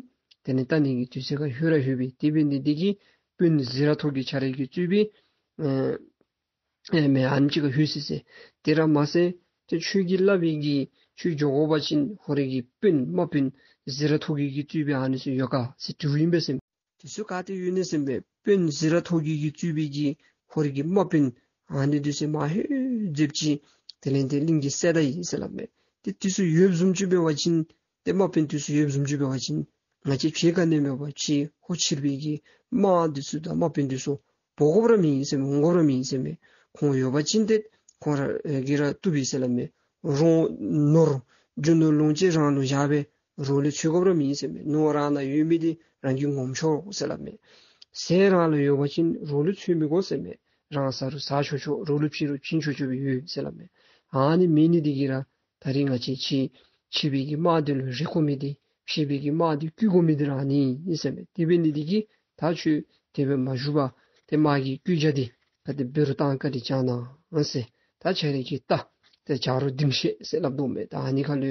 དེ་ནི་བལྟ་ནི་གི་དུས་ཚོད་ཁར་ལྷོད་ར་ལྷོད་པས། དེ་འབད་ནི་འདི་གིས་དཔོན་ཟི་ར་ཐོག་གི་ཆ་ར་གིས་གཙོས་པའི་ཨེ་ཨེ་མི་ཨ་ནེམ་ཅིག་ཁར་ལྷོད་སོ་ཟེར། དེ་ར་མ་ཟད་ཏེ་ཁྱོད་ཀྱིས་སླབ་པའི་གི་ཁྱོད་འགྱོ་དགོ་པ་ཅིན་ཧོར་གྱི་དཔོན་དམག་དཔོན་ཟི་ར་ཐོག་གི་གིས་གཙོས་པའི་ཨ་ནི་ཚུ་ཡོད་ག་ཟེར་དྲིཝ་ཨིན་པས་ཟེར། དེ་ཚུ་ག་ཏེ་ཡོད་ནི་ཟེར་མས། དཔོན་ཟི་ར་ཐོ་གི་གིས་གཙོས་པའི་གི་ཧོར་གྱི་དམག་དཔོན་ཨ་ནི་དེ་ཚུ་མ་ཧེ་འཛེབ་ཅིག་དེ་ལས་ཏེ་གླིང་གིས་བསད་ད་ཡི་ཟེར་སླབ་མས། ཏེ་དེ་ཚུ་ཡོདཔ་བཟུམ་ཅིག་འབད་བ་ཅིན་ཏེ་དམག་དཔོན་དེ་ཚུ་ཡོདཔ་བཟུམ་ཅིག་འབད་བ་ཅིན་ང་བཅས་ཕྱི་ཁ་ནས་མེད་པར་ཕྱི་ཧོར་ཕྱིར་པའི་གི་དམག་དེ་ཚུ་དང་དམག་དཔོན་དེ་ཚུ་འབོ་དགོཔ་ར་མེད་ཟེར་མས། འོང་དགོཔ་ར་མེད་ཟེར་མས། ཁོང་ཡོད་པ་ཅིན་ཏེ་ཁོང་ར་གིས་ར་བཏུབ་པས་ཟེར་སླབ་མས། རོགས་ནོར་རྒྱུ་ནོར་ལོངས་སྤྱོད་རང་ལུ་བཞག་སྦེ་རོགས་ལུ་འཚོལ་དགོཔ་ར་མེད་ཟེར་མས། ནོར་རང་ནང་ཡོད་མི་དེ་རང་གིས་ངོམ་ཆོག་ཟེར་སླབ་མས། ཟས་རང་ལུ་ཡོད་པ་ཅིན་རོགས་ལུ་འཚོལ་མི་དགོ་ཟེར་མས། རང་ཟ་རུང་ཟ་ཆོག་ཆོག་རོགས་ལུ་བྱིན་རུང་བྱིན་ཆོག་ཆོག་སྦེ་ཡོད་ཟེར་སླབ་མས། ཨ་ནི་མེད་ནི་དེ་གིས་ར་ད་རིས་ང་བཅས་ཕྱི་ཕྱི་པའི་གི་དམག་དེ་ལུ་རེ་དགོ་མི་དེ་ཕྱི་པའི་གི་དམག་དེ་བཀུག་དགོ་མི་དེ་ར་ཨ་ནི་ཨིན་ཟེར་མས། དེ་འབད་ནི་དེ་གིས་ད་ཁྱོད་དེ་སྦེ་མ་བཞུགས་པར་ཏེ་དམག་གི་བཀོད་རྒྱ་དེ་ག་དེ་འབད་རུང་བཏང་བཀའ་དྲིན་བསྐྱང་གནང་ཟེར། ད་ཁྱོད་ར་གིས་ད་ཏེ་བྱ་རོག་ལྡིང་ཤེས་ཟེར་སླབ་དོ་མས། ད་ཨ་ནི་ཁ་ལུ་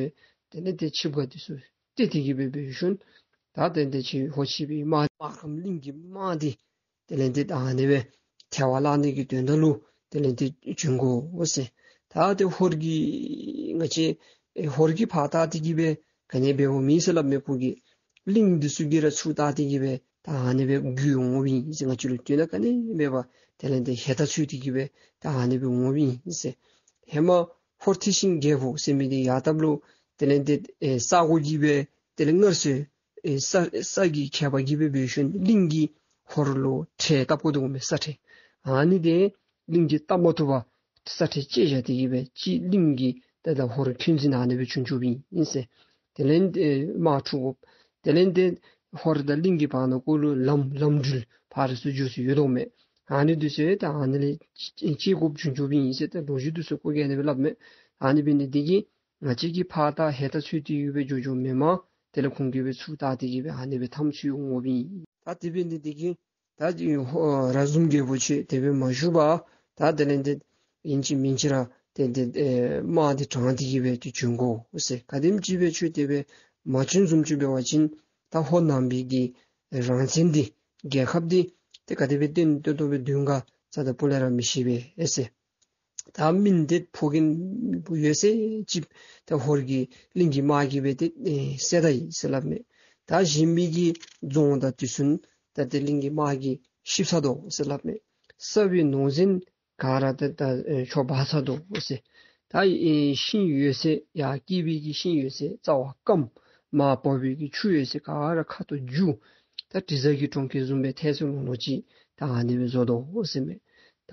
དེ་ལས་ཏེ་ཆིབས་ཁ་དེ་ཚུ་ཏེ་དེ་གིས་སྦེ་འབད་ཞིནམ་ད་ཏེ་ཏེ་ཕྱི་ཧོར་ཕྱི་པའི་དམག་སྨར་ཁམས་གླིང་གི་དམག་དེ་དེ་ལས་ཏེ་ད་ཨ་ནི་སྦེ་ཐལ་བར་བརླག་ནི་གི་དོན་དག་ལུ་དེ་ལས་ཏེ་བྱོན་དགོ་ཟེར། ད་ཏེ་ཧོར་གྱི་ང་བཅས་ཨེ་ཧོར་གྱིས་ཕར་བལྟ་སྟེ་གིས་སྦེ་ག་ནི་འབདཝ་མེད་ཟེར་སླབ་མས། ཁོ་གིས་གླིང་འདི་ཚུ་གིས་ར་ཚུར་བལྟ་སྟེ་གིས་སྦེ་ད་ཨ་ནི་སྦེ་བརྒྱུད་འོང་བ་ཨིན་ཟེར། ང་བཅས་ལུ་དོན་དག་ག་ནི་མེད་པར་དེ་ལས་ཏེ་ཧེ་ད་ཚུད་དེ་གིས་སྦེ་ད་ཨ་ནི་སྦེ་འོང་བ་ཨིན་ཟེར། ཧེ་མ་ཧོར་ཐེག་ཆེན་རྒྱལ་པོ་ཟེར་མི་དེ་ཡར་བཏབ་ལུ་དེ་ལས་ཏེ་ཨེ་ས་གོ་གིས་སྦེ་དེ་ལས་སྔར་སྲོལ་ཨེ་ས་ས་གི་ཁྱད་པར་གྱིས་སྦེ་འབད་ཞིནམ་གླིང་གིས་ཧོར་ལུ་ཁྲལ་བཏབ་དགོ་དོ་མས། ས་ཁྲལ། ཨ་ནི་དེ་གླིང་གིས་བཏབ་མ་བཏུབ་པར་ས་ཁྲལ་བཅད་བཞག་སྟེ་གིས་སྦེ་ཅིག་གླིང་གི་ད་ད་ཧོར་འཁོན་འཛིན་ཨ་ནི་སྦེ་བྱུང་བྱུངམ་ཨིན་ཟེར། དེ་ལས་ཨེ་དམག་འཁྲུག་དགོཔ། དེ་ལས་ཏེ་ཧོར་དང་གླིང་གི་བར་ན་ཀོ་ལུ་ལམ་ལམ་འགྲུལ་ཕར་ཚུར་འགྱོ་ས་ཡོད་དོ་མས། ཨ་ནི་དེ་ཚུ་ད་ཨ་ནི་ལས་བཅད་དགོཔ་བྱུང་བྱུངམ་ཨིན་ཟེར། ད་ལོ་རྒྱུས་དེ་ཚུ་ཁོ་གིས་ཨ་ནི་སྦེ་སླབ་མས། ཨ་ནི་འབད་ནི་དེ་གིས་ང་བཅས་ཀྱིས་ཕར་ད་ཧེ་ད་ཚུད་དེ་གིས་སྦེ་འགྱོ་འགྱོཝ་མེན་མས། དེ་ལས་ཁོང་གིས་སྦེ་ཚུར་བལྟ་སྟེ་གིས་སྦེ་ཨ་ནི་སྦེ་འཐམ་ཚུད་འོང་བ་ཨིན། ད་དེ་འབད་ནི་དེ་གིས་ད་ཧོ་ར་ཟུམ་རྒྱལ་པོ་ཁྱོད་དེ་སྦེ་མ་བཞུགས་པར་ད་དེ་ལས་ཏེ་ཨིན་ཅི་མིན་ཅི་ར་ཏེ་ཏེ་ཨེ་དམག་འདི་དྲངས་ཏེ་གིས་སྦེ་ཏེ་བྱོན་དགོ་ཟེར། ག་དེམ་ཅིག་སྦེ་ཁྱོད་དེ་སྦེ་མ་བྱོན་བཟུམ་ཅིག་འབད་བ་ཅིན་ད་ཧོར་ནང་པའི་གི་རང་བཙན་འདི་རྒྱལ་ཁབ་འདི་ཏེ་ག་དེ་སྦེ་བརྟན་ཏོག་ཏོ་སྦེ་སྡོད་ག་རྩ་དང་སྤུ་ལས་ར་མི་ཤེས་པས་ཟེར། ད་མི་འདི་ཕོ་རྒནམ་ཡོད་ཚད་ཅིག་ད་ཧོར་གྱི་གླིང་གི་དམག་གིས་སྦེ་ཏེ་ཨེ་བསད་ད་ཡི་ཟེར་སླབ་མས། ད་གཞན་མི་གི་རྫོང་དང་དེ་ཚུ་ད་ཏེ་གླིང་གི་དམག་གིས་བཤིག་ཚར་དོ་ཟེར་སླབ་མས། ས་བོན་ནོར་འཛིན་ག་ར་ཏེ་ད་ཨེ་འཕྲོག་འབག་ཚར་དོ་ཟེར། ད་ཨེ་ཤིང་ཡོད་ཚད་ཡར་སྐྱེས་པའི་གི་ཤིང་ཡོད་ཚད་རྩ་བ་སྐམ། མར་བབས་པའི་གི་ཆུ་ཡོད་ཚད་ག་ར་ཁ་དོག་འགྱུར། ད་དྲི་ཟ་གི་གྲོང་ཁྱེར་བཟུམ་སྦེ་ཐལ་སོ་ལོང་ལོང་ཅིག་ད་ཨ་ནི་སྦེ་བཟོ་དོ་ཟེར་མས། ད་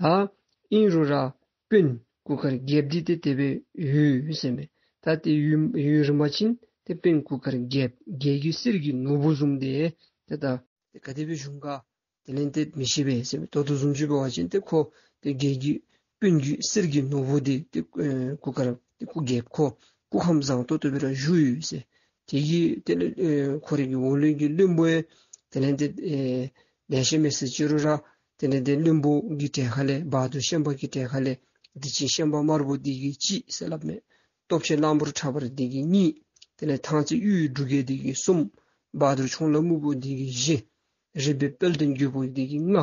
ཨིན་རུང་ར་དཔོན་གུར་དཀར་རྒྱལཔོ་འདི་ཏེ་དེ་སྦེ་ཡོད་ཟེར་མས། ད་ཏེ་ཡུན་ཡུན་རིངམོ་ཅིག་ཏེ་དཔོན་གུར་དཀར་རྒྱལཔོ་རྒྱལ་གྱི་གསེར་གྱི་ནོར་བུ་བཟུམ་འདི་ཏེ་ད་ཏེ་ག་དེ་སྦེ་བཞུགས་ག་དེ་ལས་ཏེ་མི་ཤེས་པས་ཟེར་མས། ད་ལྟོ་བཟུམ་ཅིག་འབད་བ་ཅིན་ཏེ་ཁོ་ཏེ་རྒྱལ་གྱི་དཔོན་གྱི་གསེར་གྱི་ནོར་བུ་འདི་ཏེ་ཨེ་གུར་དཀར་ཏེ་སྐུ་རྒྱལཔོ་ཁོ་སྐུ་ཁམས་བཟང་ཏོག་ཏོ་སྦེ་ར་བཞུགས་ཡོད་ཟེར། དེ་གི་དེ་ལས་ཨེ་ཁོ་རའི་གི་འོག་ལུ་གི་བློན་པོ་ཡང་དེ་ལས་ཏེ་ཨེ་ལེ་ཤ་མེད་ཟེར་ཅི་རུང་ར་དེ་ལས་ཏེ་བློན་པོ་གི་གྲལ་ཁ་ལས་བ་དུར་ཤན་པ་གི་གྲལ་ཁ་ལས་བདེ་ཆེན་ཤན་པ་དམར་པོ་འདི་གིས་གཅིག་ཟེར་སླབ་མས། སྟོབས་ཆེན་གླང་པོ་ཁྲ་འབར་འདི་གིས་གཉིས། དེ་ལས་ཐང་རྩེ་གཡུ་འབྲུག་རྒྱལ་འདི་གིས་གསུམ། བ་དུར་ཁྱུང་ལ་སྨུག་པོ་འདི་གིས་བཞི། རི་པའི་དཔལ་ལྡན་རྒྱལ་པོ་འདི་གིས་ལྔ།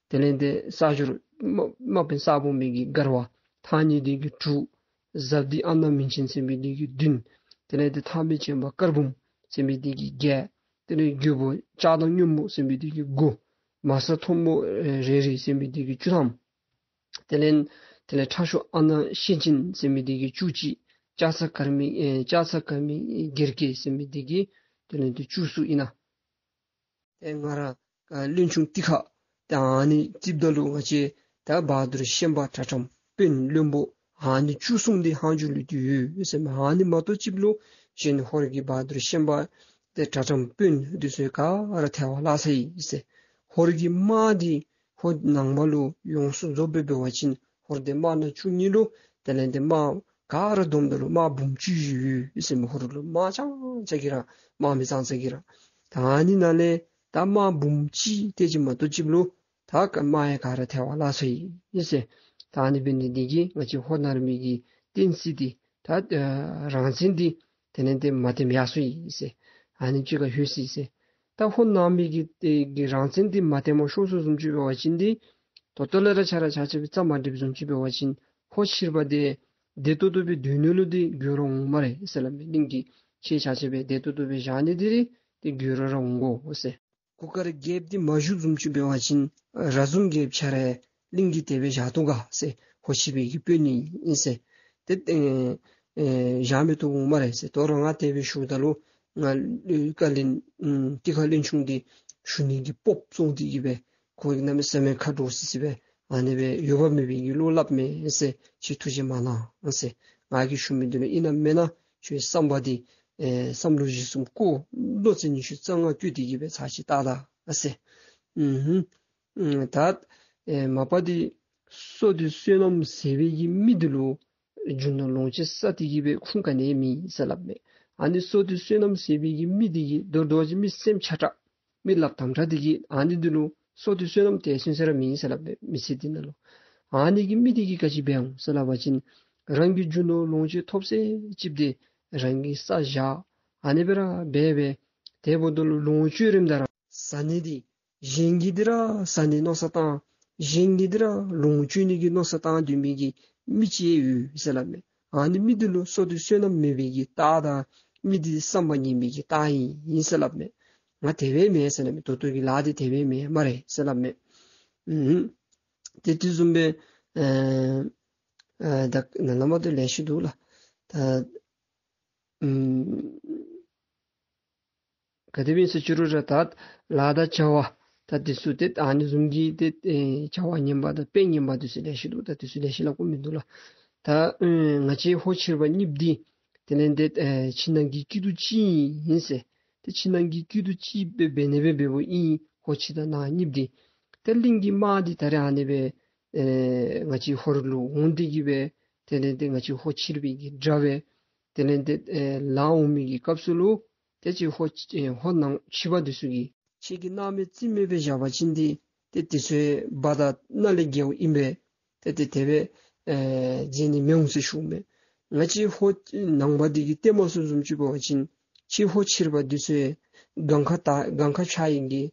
དེ་ལས་ཏེ་ས་སྦྱོར་དམག་དམག་དཔོན་ས་བོན་མའི་གི་མགར་བ་ཐང་ཉི་འདི་གིས་དྲུག། ཟབ་འདི་ཨ་ནེ་མིང་ཆེན་ཟེར་མི་འདི་གིས་བདུན། དེ་ལས་ཏེ་ཐང་པའི་ཆེན་པ་དཀར་འབུམ་ཟེར་མི་འདི་གིས་བརྒྱད། དེ་ལས་རྒྱལ་པོ་ལྕགས་མདངས་སྔོན་མོ་ཟེར་མི་འདི་གིས་དགུ། མ་ས་མཐོན་པོ་ཨེ་རེ་རེ་ཟེར་མི་འདི་གིས་བཅུ་ཐམ། དེ་ལས་དེ་ལས་ཁྲ་ཤོག་ཨ་ནེ་ཤེད་ཅན་ཟེར་མི་འདི་གིས་བཅུ་གཅིག། ལྕགས་ཚ་དཀར་མིག་ཨེ་ལྕགས་ཚ་དཀར་མིག་སྒེར་སྐྱེས་ཟེར་མི་འདི་གིས་དེ་ལས་ཏེ་བཅུ་གསུམ་ཨིན་ན། ཏེ་ང་ར་ཨ་བློན་ཆུང་ཏི་ཁ་ཏེ་ཨ་ནི་རྩིསཔ་ད་ལུ་ང་བཅས་ད་བ་དུར་ཤན་པ་དྲག་ཁྲམ་དཔོན་བློན་པོ་ཨ་ནི་བཅུ་གསུམ་འདི་ལྷག་མཇུག་ལུས་ཏེ་ཡོད་ཟེར་མས། ཨ་ནི་མ་གཏོགས་ཅིག་ལུ་གཞན་ཧོར་གྱི་བ་དུར་ཤན་པ་ཏེ་དྲག་ཁྲམ་དཔོན་འདི་ཚུ་ག་ར་ཐལ་བར་བརླག་ཚར་ཡི་ཟེར། ཧོར་གྱི་དམག་འདི་ཧོར་ནང་པ་ལུ་ཡོངས་སུ་རྫོགས་སྦེ་འབད་བ་ཅིན་ཧོར་འདི་དམག་སྣ་བཅུ་གཉིས་ལུ་དེ་ལས་ཏེ་དམག་ག་ར་བསྡོམས་ད་ལུ་དམག་འབུམ་གཅིག་བཞི་ཡོད་ཟེར་མས། ཧོར་ལུ་དམག་ཙང་ཙང་གིས་ར་དམག་མི་ཙང་ཙང་གིས་ར། ད་ཨ་ནི་ནང་ལས་ད་དམག་འབུམ་གཅིག་དེ་ཅིག་མ་གཏོགས་ཅིག་ལུ་ད་ག་དམག་ཡང་ག་ར་ཐལ་བར་བརླག་ཚར་ཡི་ཟེར། ད་ཨ་ནི་འབད་ནི་འདི་གིས་ང་བཅས་ཧོར་ནང་མི་གི་བསྟན་སྲིད་འདི་ད་ཨ་རང་བཙན་འདི་དེ་ལས་ཏེ་མ་བརྟནམ་ཡར་སོ་ཡི་ཟེར། ཨ་ནི་ཅིག་ཁར་ལྷོད་ཅི་ཟེར། ད་ཧོར་ནང་མི་གི་ཏེ་གི་རང་བཙན་འདི་མ་བརྟནམ་ཤོར་སོང་བཟུམ་ཅིག་འབད་བ་ཅིན་འདི་ད་ལྟོ་ལས་ར་ཆ་ར་ཆ་ཁྱབ་ཀྱིས་རྩ་མ་འགྲིགཔ་བཟུམ་ཅིག་འབད་བ་ཅིན་ཧོར་ཕྱིར་པ་འདི་བདེ་ཏོག་ཏོ་སྦེ་སྡོད་ནི་ལུ་འདི་འགྱུར་བ་འོང་སྨ་རེ་ཟེར་སླབ་མས། གླིང་གིས་ཁྱེད་ཆ་ཁྱབ་སྦེ་བདེ་ཏོག་ཏོ་སྦེ་བཞག་ནི་འདི་ར་འདི་འགྱུར་བ་ར་འོང་དགོ་ཟེར། གུར་དཀར་རྒྱལཔོ་འདི་མ་བཞུགས་བཟུམ་ཅིག་འབད་བ་ཅིན་ར་ཟུམ་རྒྱལཔོ་ཁྱོད་ར་གླིང་གི་དེ་སྦེ་བཞག་དོ་ག་ཟེར། ཧོར་ཕྱིར་བའི་གི་དཔོན་ཨིན་ཟེར། ཏེ་ཨེ་ཨེ་བཞག་མི་བཏུབ་འོང་སྨ་རེ་ཟེར། དོ་རུང་ང་དེ་སྦེ་ཞུཝ་ད་ལུ་ང་བཀའ་བློན་ཨམ་ཏི་ཁ་བློན་ཆུང་འདི་ཞུ་ནི་གི་སྤོབས་བཙོང་སྟེ་གི་སྦེ་ཁོ་གནམ་མེད་ས་མེད་ཁ་འདྲོག་སི་སི་སྦེ་ཨ་ནི་སྦེ་འོས་འབབ་མེད་པའི་གི་བློ་སླབ་མས་ཟེར། ཁྱོད་ཐུགས་རྗེ་མ་གནང་ཟེར། ང་གིས་ཞུ་མི་འདི་ལུ་ཨིན་ན་མེན་ན་ཁྱོད་བསམ་པ་འདི་ཨེ་བསམ་བློ་བཞི་གསུམ་བཀོད། བློ་རྩེ་ཉི་ཤུ་རྩ་ལྔ་བཀོད་དེ་གི་སྦེ་ཚར་ཅིག་བལྟ་ད་ཟེར། ཨུམ་ཧུམ། ཨུམ་ད་ཨེ་མ་པ་འདི་བསོད་བདེ་བསོད་ནམས་ཟེར་བའི་གི་མི་འདི་ལུ་རྒྱུ་ནོར་ལོངས་སྤྱོད་བསགས་ཏེ་གི་སྦེ་ཁུངས་ག་ནི་མེད་ཟེར་སླབ་མས། ཨ་ནི་བསོད་བདེ་བསོད་ནམས་ཟེར་བའི་གི་མི་འདི་གིས་མདོར་བསྡུ་བ་ཅིན་མི་སེམས་ཆགས་དྲགས་མི་ལགཔ་དམ་དྲགས་འདི་གིས་ཨ་ནི་འདི་ལུ་བསོད་བདེ་བསོད་ནམས་དེ་ཚུན་ཚོད་ར་མེད་ཟེར་སླབ་མས། མི་ཚེ་འདི་ནང་ལུ་ཨ་ནི་གི་མི་འདི་གིས་ག་ཅི་འབད་འོང་ཟེར་སླབ་པ་ཅིན་རང་གི་རྒྱུ་ནོར་ལོངས་སྤྱོད་ཐོབ་ཚད་ཅིག་འདི་རང་གིས་བསགས་བཞག། ཨ་ནི་སྦེ་ར་འབད་སྦེ་དེ་འབདཝ་ད་ལུ་ལོངས་སྤྱོད་རནམ་ད་ར་བཟའ་ནི་འདི་གཞན་གྱིས་འདི་ར་བཟའ་ནི་མནོ་བསམ་བཏང་། གཞན་གྱིས་འདི་ར་ལོངས་སྤྱོད་ནི་གི་མནོ་བསམ་བཏང་སྡོད་མི་གི་མི་ཅིག་ཡོད་ཟེར་སླབ་མས། ཨ་ནི་མི་འདི་ལུ་བསོད་བདེ་བསོད་ནམས་མེད་པའི་གི་རྟགས་དང་མི་འདི་བསམ་པ་ངན་པའི་གི་རྟགས་ཨིན་ཟེར་སླབ་མས། ང་དེ་སྦེ་མེན་ཟེར་སླབ་མས། ད་ལྟོ་གི་ལཱ་འདི་དེ་སྦེ་མེན་སྨ་རེ་ཟེར་སླབ་མས། ཨུམ་དེ་དེ་བཟུམ་སྦེ་ཨེ་ཨེ་ད་ནཱ་ལས་མར་ད་ལེ་ཤ་འདུག་ལགས། ད་ཨུམ་ག་དེ་སྦེ་ཟེར་ཅི་རུང་ར་ད་ལཱ་དང་བྱ་བ་ད་དེ་ཚུ་ཏེ་ཨ་ནི་བཟུམ་གྱི་ཏེ་ཨེ་བྱ་བ་ངན་པ་དང་དཔེ་ངན་པ་དེ་ཚུ་ལེ་ཤ་འདུག། ད་དེ་ཚུ་ལེ་ཤ་སླབ་དགོཔ་མིན་འདུག་ལགས། ད་ཨེ་ང་བཅས་ཧོར་ཕྱིར་པ་གཉིས་འདི་དེ་ལས་ཏེ་ཨེ་ཕྱི་ནང་གི་སྐྱིད་སྡུག་གཅིག་ཨིན་ཟེར། ཏེ་ཕྱི་ནང་གི་སྐྱིད་སྡུག་གཅིག་སྦེ་འབད་ནི་སྦེ་འབདཝ་ཨིན། ཧོར་ཕྱི་དང་ནང་གཉིས་འདི་ཏེ་གླིང་གི་དམག་འདི་ད་རེས་ཨ་ནི་སྦེ་ཨེ་ང་བཅས་ཧོར་ལུ་འོང་སྟེ་གི་སྦེ་དེ་ལས་ཏེ་ང་བཅས་ཧོར་ཕྱིར་པའི་གི་དགྲ་སྦེ་དེ་ལས་ཏེ་ཨེ་ལང་འོང་མི་གི་སྐབས་སུ་ལུ་ཏེ་ཅིག་ཧོར་ཨེ་ཧོར་ནང་ཕྱི་པ་འདི་ཚུ་གིས་ཁྱེད་ཀྱིས་སྣང་མེད་རྩིས་མེད་སྦེ་བཞག་པ་ཅིན་འདི་ཏེ་དེ་ཚུ་འབག་ད་ནཱ་ལས་རྒྱལཝ་ཨིན་པས། ཏེ་ཏེ་དེ་སྦེ་ཨེ་བྱིན་ནི་མི་འོང་ཟེར་ཞུཝ་མས། ང་བཅས་ཧོར་ནང་པ་འདི་གིས་བལྟ་མ་ཚུགསཔ་བཟུམ་ཅིག་འབད་བ་ཅིན་ཁྱེད་ཧོར་ཕྱིར་པ་འདི་ཚུ་སྒང་ཁ་ད་སྒང་ཁ་ཕྱག་ཡིན་གྱི་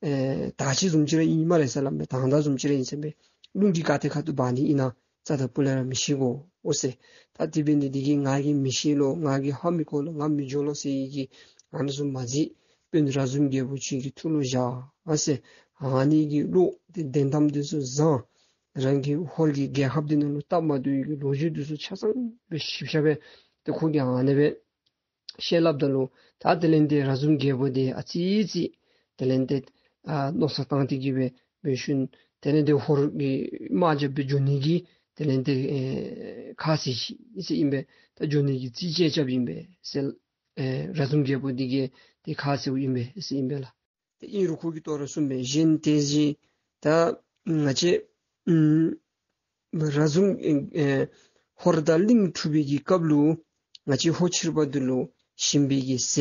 ཨེ་དར་ཅིག་བཟུམ་ཅིག་ར་ཨིན་སྨ་རེ་ཟེར་སླབ་མས། དང་དར་བཟུམ་ཅིག་ར་ཨིན་ཟེར་མས། རླུང་གིས་ག་ཏེ་ཁ་ཐུག་འབག་ནི་ཨིན་ན་རྩ་དང་སྤུ་ལས་ར་མི་ཤེས་གོ་འོ་ཟེར། ད་དེ་འབད་ནི་འདི་གིས་ང་གིས་མི་ཤེས་ལོ་ང་གིས་ཧ་མི་གོ་ལོ་ང་མི་འགྱོ་ལོ་ཟེར་ཡི་གི་ཨ་ནི་བཟུམ་མ་མཛད། དཔོན་ར་ཟུམ་རྒྱལ་པོ་ཁྱོད་ཀྱི་ཐུགས་ལུ་བཞག་ཨ་ཟེར། ཨ་ནི་གི་བློ་དེ་བདེན་གཏམ་འདི་ཚུ་བཟང་། རང་གི་ཧོར་གྱི་རྒྱལ་ཁབ་འདི་ནང་ལུ་སྟབས་མ་བདེ་བའི་གི་ལོ་རྒྱུས་འདི་ཚུ་ཆ་ཚང་སྦེ་ཞིབ་ཆ་སྦེ་ཏེ་ཁོ་གིས་ཨ་ནི་སྦེ་བཤད་སླབ་ད་ལུ་ད་དེ་ལས་ཏེ་ར་ཟུམ་རྒྱལ་པོ་འདི་ཨ་ཙི་ཙི་དེ་ལས་ཏེ་ཨ་མནོ་བསམ་བཏང་སྟེ་གི་སྦེ་འབད་ཞིནམ་དེ་ལས་ཏེ་ཧོར་གྱི་དམག་རྐྱབ་སྦེ་འགྱོ་ནི་གི་དེ་ལས་ཏེ་ཨེ་ཁ་བཟེད་ཅི་ཟེར་ཨིན་པས། ད་འགྱོ་ནི་གི་རྩིས་བཅད་རྐྱབ་ཨིན་པས་ཟེར་ཨེ་ར་ཟུམ་རྒྱལ་པོ་འདི་གིས་ཏེ་ཁ་བཟེདཔ་ཨིན་པས་ཟེར་ཨིན་པས་ལགས། ཏེ་ཨིན་རུང་ཁོ་གིས་དོ་རུང་གསུངས་པས། གཞན་དེ་བཞིན་ད་ང་བཅས་ཨུམ་ར་ཟུམ་ཨེ་ཧོར་དང་གླིང་འཁྲུག་པའི་གི་སྐབས་ལུ་ང་བཅས་ཧོར་ཕྱིར་པ་འདི་ལུ་ཞིམ་པའི་གི་ཟས་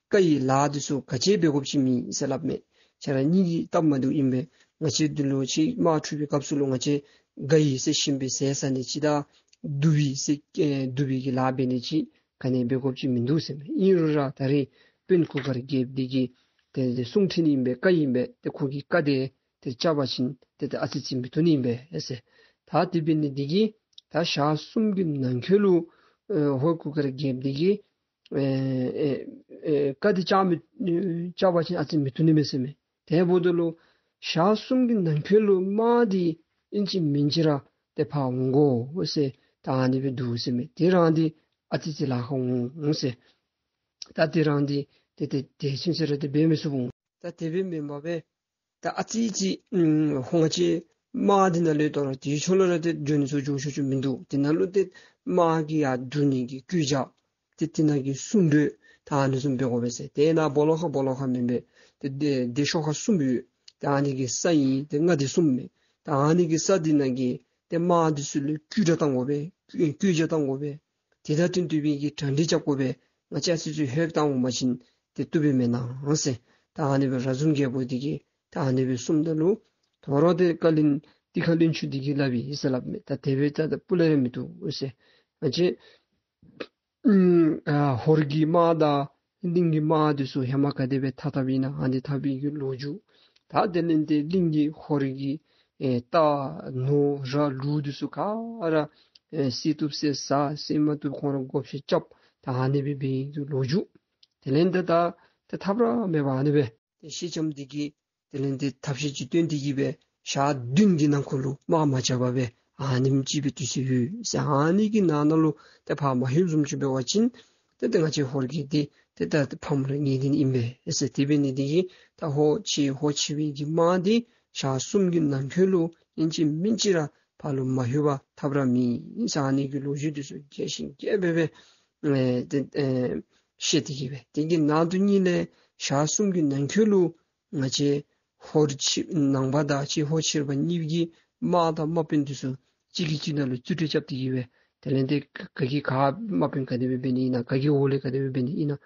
དཀའ་བའི་ལཱ་འདི་ཚུ་ག་ཅི་འབད་དགོཔ་ཅིག་མེད་ཟེར་སླབ་མས། ཁྱེད་ར་གཉིས་ཀྱི་སྟབས་མ་བདེཝ་ཨིན་པས། ང་བཅས་འདི་ལུ་ཅིག་དམག་འཁྲུག་པའི་སྐབས་སུ་ལུ་ང་བཅས་དགའ་བའི་ཟས་ཞིམ་པའི་ཟས་བཟའ་ནི་ཅིག་དང་སྡུག་པའི་ཟས་ཨེ་སྡུག་པའི་གི་ལཱ་འབད་ནི་ཅིག་ག་ནི་འབད་དགོཔ་ཅིག་མིན་འདུག་ཟེར་མས། ཨིན་རུང་ར་ད་རེས་དཔོན་གུར་དཀར་རྒྱལཔོ་འདི་གིས་ཏེ་ཏེ་གསུང་ཁྲིད་ནི་ཨིན་པས། བཀའ་ཨིན་པས། ཏེ་ཁོ་གི་བཀའ་དེ་ཏེ་བཅག་པ་ཅིན་ཏེ་ཏེ་ཨ་ཙི་ཅིག་མི་བཏུབ་ནི་ཨིན་པས་ཟེར། ད་དེ་འབད་ནི་འདི་གིས་ད་ཞག་གསུམ་གྱི་ནང་འཁོད་ལུ་ཨེ་ཧོར་གུར་དཀར་རྒྱལཔོ་འདི་གིས་ཨེ་ཨེ་ཨེ་བཀའ་འདི་བཅག་མི་བཅག་པ་ཅིན་ཨ་ཙི་མི་བཏུབ་ནི་མས་ཟེར་མས། དེ་འབདཝ་ད་ལུ་ཞག་གསུམ་གྱི་ནང་འཁོད་ལུ་དམག་འདི་ཨིན་ཅི་མིན་ཅི་ར་ཏེ་ཕར་འོང་དགོ་ཟེར་ད་ཨ་ནི་སྦེ་འདུག་ཟེར་མས། དེ་རང་འདི་ཨ་ཙི་ཅིག་ལཱ་ཁག་འོང་ཟེར། ད་དེ་རང་འདི་ཏེ་ཏེ་དེ་ཚུན་ཚོད་ར་ཏེ་འབད་མི་ཚུགས་འོང་། ད་དེ་སྦེ་མེན་པར་སྦེ་ད་ཨ་ཙི་ཅིག་ཨུམ་ཧོར་ང་བཅས་དམག་འདི་ནང་ལས་དོ་རུང་དེ་ཕྱོགས་ལུ་ར་ཏེ་འགྱོ་ནི་ཚུ་འགྱོ་ཆོག་ཆོག་མིན་འདུག། དེ་ནང་ལུ་ཏེ་དམག་གི་ཡར་འདྲུད་ནི་གི་བཀོད་རྒྱ་ཏེ་དེ་ནང་གི་གསུང་གྲོས་ད་ཨ་ནི་བཟུམ་འབད་དགོ་པས་ཟེར། དེ་ནང་སྦོ་ལོགས་ཁ་སྦོ་ལོགས་ཁ་མེན་པས། ཏེ་དེ་དེ་ཤོག་ཁ་གསུམ་ཡོད། ད་ཨ་ནི་གི་ས་ཨིན། ཏེ་མངའ་སྡེ་གསུམ་མས། ད་ཨ་ནི་གི་ས་འདི་ནང་གི་ཏེ་དམག་འདི་ཚུ་ལུ་བཀོད་རྒྱ་གཏང་དགོ་པས། བཀོད་རྒྱ་གཏང་དགོ་པས། དེ་དང་བསྟུན་ཏེ་སྦེ་གི་གྲ་སྒྲིག་རྐྱབ་དགོ་པས། ང་བཅས་ཨ་ཙི་ཅིག་ཧེབ་བཏང་འོང་པ་ཅིན་ཏེ་བཏུབ་པས་མེན་ན་ཟེར། ད་ཨ་ནི་སྦེ་ར་ཟུམ་རྒྱལ་པོ་འདི་གིས་ད་ཨ་ནི་སྦེ་གསུངམ་ད་ལུ་དོ་རུང་ཏེ་བཀའ་བློན་ཏི་ཁ་བློན་ཆུང་འདི་གིས་སླབ་ཨིན་ཟེར་སླབ་མས། ད་དེ་སྦེ་ད་ད་སྤུ་ལས་ར་མི་བཏུབ་ཟེར། ང་བཅས་ཨ་ཧོར་གྱི་དམག་དང་གླིང་གི་དམག་འདི་ཚུ་ཧེ་མ་ག་དེ་སྦེ་འཐབ་འཐབ་ཨིན་ན་ཨ་ནི་འཐབ་པའི་གི་ལོ་རྒྱུས། ད་དེ་ལས་ཏེ་གླིང་གི་ཧོར་གྱི་ཨེ་རྟ་ནོར་ར་ལུག་འདི་ཚུ་ག་ར་ཨེ་བསད་བཏུབ་བསད་བཟའ། བསད་མ་བཏུབ་ཁོང་ར་བགོ་བཤའ་རྐྱབ། ད་ཨ་ནི་སྦེ་འབད་བའི་གི་ལོ་རྒྱུས། དེ་ལས་ཏེ་ད་ཏེ་ཐབས་ར་མེད་པར་ཨ་ནི་སྦེ་ ཏེ་སེང་ལྕམ་འདི་གིས་དེ་ལས་ཏེ་ཐབས་ཤེས་ཅིག་བཏོན་ཏེ་གི་སྦེ་ཞག་བདུན་གྱི་ནང་འཁོད་ལུ་དམག་མ་རྐྱབ་པར་སྦེ་ཨ་ནེམ་ཅིག་སྦེ་དུས་ཚོད་ཡོད་ཟེར། ཨ་ནི་གི་ནང་ན་ལུ་ཏེ་ཕར་མ་ལྷོད་བཟུམ་ཅིག་འབད་བ་ཅིན་ཏེ་ཏེ་ང་བཅས་ཧོར་གྱི་འདི་ཏེ་ད་ཕམ་ར་ངེས་བདེན་ཨིན་པས་ཟེར། དེ་འབད་ནི་འདི་གིས་ད་ཧོར་ཕྱི་ཧོར་ཕྱི་པའི་གི་དམག་འདི་ཞག་གསུམ་གྱི་ནང་འཁོད་ལུ་ཨིན་ཅི་མིན་ཅི་ར་ཕར་ལུ་མ་ལྷོད་པར་ཐབས་ར་མེད་ཟེར། ཨ་ནི་གི་ལོ་རྒྱུས་འདི་ཚུ་རྒྱས་ཤིང་རྒྱས་པ་སྦེ་ཨེ་ཏེ་ཨེ་བཤད་དེ་གི་སྦེ། དེ་གི་ནང་དུ་ཉིད་ལས་ཞག་གསུམ་གྱི་ནང་འཁོད་ལུ་ང་བཅས་ཧོར་ཕྱི་ནང་པ་དང་ཕྱི་ཧོར་ཕྱི་པ་གཉིས་ཀྱི་དམག་དང་དམག་དཔོན་འདི་ཚུ་གཅིག་གིས་གཅིག་ནང་ལུ་རྩོད་འགྲན་རྐྱབ་སྟེ་གི་སྦེ། དེ་ལས་ཏེ་ག་གིས་ག་དམག་དཔོན་ག་དེ་སྦེ་འབད་ནི་ཨིན་ན། ག་གིས་འོག་ལས་ག་དེ་སྦེ་འབད་ནི་ཨིན་ན།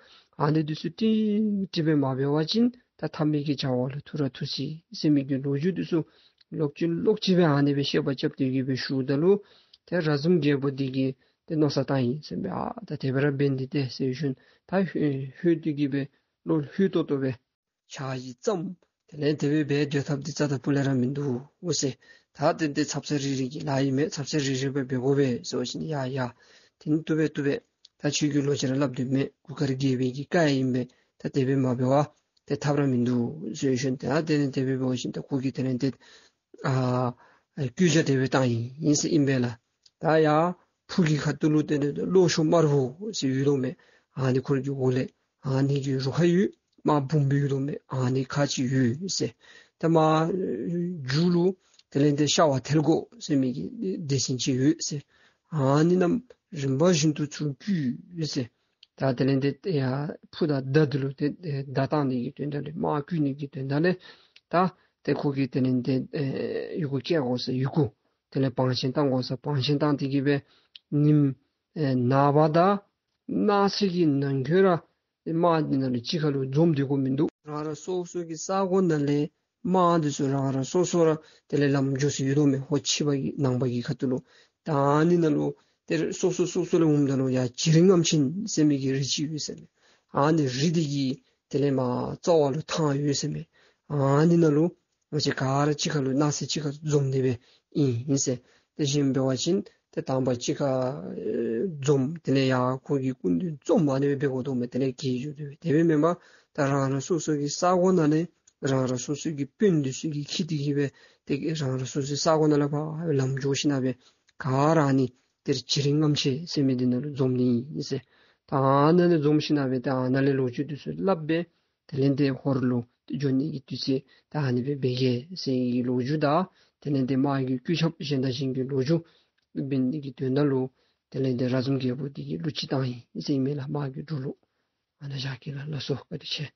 ཨ་ནི་འདི་ཚུ་ཏིག་ཏིག་སྦེ་མ་འབད་བ་ཅིན་ད་མཐའ་མའི་གི་བྱ་བ་ལུ་ཐུག་ར་ཐུག་སྲིད་ཟེར་མི་གི་ལོ་རྒྱུས་འདི་ཚུ་ལོག་ཅི་ལོག་ཅི་སྦེ་ཨ་ནི་སྦེ་བཤད་པ་རྐྱབ་སྟེ་གི་སྦེ་ཞུཝ་ད་ལུ་ཏེ་ར་ཟུམ་རྒྱལ་པོ་འདི་གིས་ཏེ་མནོ་བསམ་བཏང་ཡི་ཟེར་མས། ཨ་ད་དེ་སྦེ་ར་འབད་ནི་འདི་ཏེ་ཟེར་ཞིནམ་ད་ལྷོད་ལྷོད་དེ་གི་སྦེ་བློ་ལྷོད་ཏོག་ཏོ་སྦེ་ཕྱག་གིས་བརྩམས། དེ་ལས་དེ་སྦེ་འབད་སྡོད་ཐབས་འདི་རྩ་དང་སྤུ་ལས་ར་མིན་འདུག་འོ་ཟེར། ད་ཏེ་འདི་ཚབ་ཚབ་རེ་རེ་གི་ལཱ་ཨིན་མས། ཚབ་ཚབ་རེ་རེ་སྦེ་འབད་དགོ་པས་ཟེར་བ་ཅིན་ཡ་ཡ་ཏེ་ནི་བཏུབ་པས་བཏུབ་པས། ད་ཁྱོད་ཀྱིས་ལོག་ཅི་ར་སླབ་དོ་མེད། གུར་དཀར་རྒྱལ་པོའི་གི་བཀའ་ཨིན་པས། ད་དེ་སྦེ་མ་འབད་བར་ཏེ་ཐབས་ར་མིན་འདུག་ཟེར་ཞིནམ་ད་དེ་ནི་དེ་སྦེ་འབད་བ་ཅིན་ད་ཁོ་གིས་དེ་ལས་ཏེ་ཨ་བཀོད་རྒྱ་དེ་སྦེ་བཏང་ཡི་ཟེར་ཨིན་པས་ལགས། ད་ཡར་ཕུག་གི་ཁ་ཐུག་ལུ་དེ་ལས་གློག་ཤོག་དམར་པོ་ཟེར་ཡོད་དོ་མས། ཨ་ནི་ཁོ་ར་གི་འོག་ལས་ཨ་ནི་གི་རུ་ཁག་ཡོད། དམག་འབུམ་སྦེ་ཡོད་དོ་མས། ཨ་ནི་ཁག་ཅིག་ཡོད་ཟེར། ད་མར་མཇུག་ལུ་དེ་ལས་ཏེ་ཤ་བ་ཐལ་གོག་ཟེར་མི་གི་སྡེ་ཚན་ཅིག་ཡོད་ཟེར། ཨ་ནི་རྣམས་རིམ་པ་བཞིན་དུ་ཚུར་བརྒྱུད་ཟེར། ད་དེ་ལས་ཏེ་ཡར་ཕུ་དང་མདའ་འདི་ལུ་ཏེ་མདའ་བཏང་ནི་གི་དོན་དག་ལས་དམག་བརྒྱུད་ནི་གི་དོན་དག་ལས་ད་ཏེ་ཁོ་གིས་དེ་ལས་ཏེ་ཡི་གུ་བཀལ་དགོ་ཟེར། ཡི་གུ་དེ་ལས་བང་ཆེན་བཏང་དགོ་ཟེར། བང་ཆེན་བཏང་སྟེ་གི་སྦེ་ཉིམ་ཨེ་ནངས་པ་དང་གནངས་ཚེ་གི་ནང་འཁོད་ར་དམག་འདི་ནང་ལུ་གཅིག་ཁར་ལུ་འཛོམས་སྡོད་དགོ་མིན་འདུག། རང་རང་སོ་སོ་གི་ས་གོ་ནང་ལས་དམག་འདི་ཚུ་རང་རང་སོ་སོ་ར་དེ་ལས་ལམ་འགྱོ་ས་ཡོད་དོ་མས། ཧོར་ཕྱི་པ་གི་ནང་པ་གི་ཁ་ཐུག་ལུ། ད་ཨ་ནི་ནང་ལུ་ཏེ་སོ་སོ་སོ་སོ་ལས་འོངམ་ད་ལུ་ཡར་བྱི་རིལ་རྔམ་ཆེན་ཟེར་མི་གི་རི་ཅིག་ཡོད་ཟེར་མས། ཨ་ནི་རི་འདི་གི་དེ་ལས་མར་རྩ་བ་ལུ་ཐང་ཡོད་ཟེར་མས། ཨ་ནི་ནང་ལུ་ང་བཅས་ག་ར་གཅིག་ཁར་ལུ་གནངས་ཚེ་གཅིག་ཁར་འཛོམས་ཏེ་སྦེ་ཨིན་ཨིན་ཟེར། དེ་བཞིན་འབད་བ་ཅིན་ཏེ་དང་པ་གཅིག་ཁར་ཨེ་འཛོམས། དེ་ལས་ཡར་ཁོ་གི་སྐུ་མདུན་འཛོམས། ཨ་ནི་སྦེ་འབད་དགོ་དོ་མས། དེ་ལས་གྱེས་འགྱོ་དོ་མས། དེ་སྦེ་མེན་པར་ད་རང་རང་སོ་སོ་གི་ས་གོ་ནང་ལས་རང་རང་སོ་སོ་གི་དཔོན་འདི་ཚུ་གིས་འཁྱིད་དེ་གི་སྦེ་ཏེ་རང་རང་སོ་སོའི་ས་གོ་ནང་ལས་ཕར་ལམ་འགྱོ་ཞིན་ན་སྦེ་ག་ར་ཨ་ནི་ཏེ་བྱི་རིལ་རྔམ་ཆེན་ཟེར་མི་འདི་ནང་ལུ་འཛོམས་ནི་ཨིན་ཟེར། ད་ཨ་ནཱ་ལས་འཛོམས་ཞིན་ན་སྦེ་ཏེ་ཨ་ནཱ་ལས་ལོ་རྒྱུས་འདི་ཚུ་སླབ་སྦེ་དེ་ལས་ཏེ་ཧོར་ལུ་འགྱོ་ནི་གི་དུས་ཚོད་ད་ཨ་ནི་སྦེ་འབད་གེ་ཟེར་གྱི་ལོ་རྒྱུས་དང་དེ་ལས་ཏེ་དམག་གི་བཀོད་ཁྱབ་གཞན་དང་གཞན་གྱི་ལོ་རྒྱུས་འབད་ནི་གི་དོན་དག་ལུ་དེ་ལས་ཏེ་ར་ཟུམ་རྒྱལ་པོ་འདི་གིས་གླུ་ཅིག་བཏང་ཡི་ཟེར་ཨིན་མས་ལགས། དམག་གི་འགྲོ་ལུགས། ཨ་ནཱ་བཞག་གེ་ལགས། ལགས་སོ། བཀའ་དྲིན་ཆེ།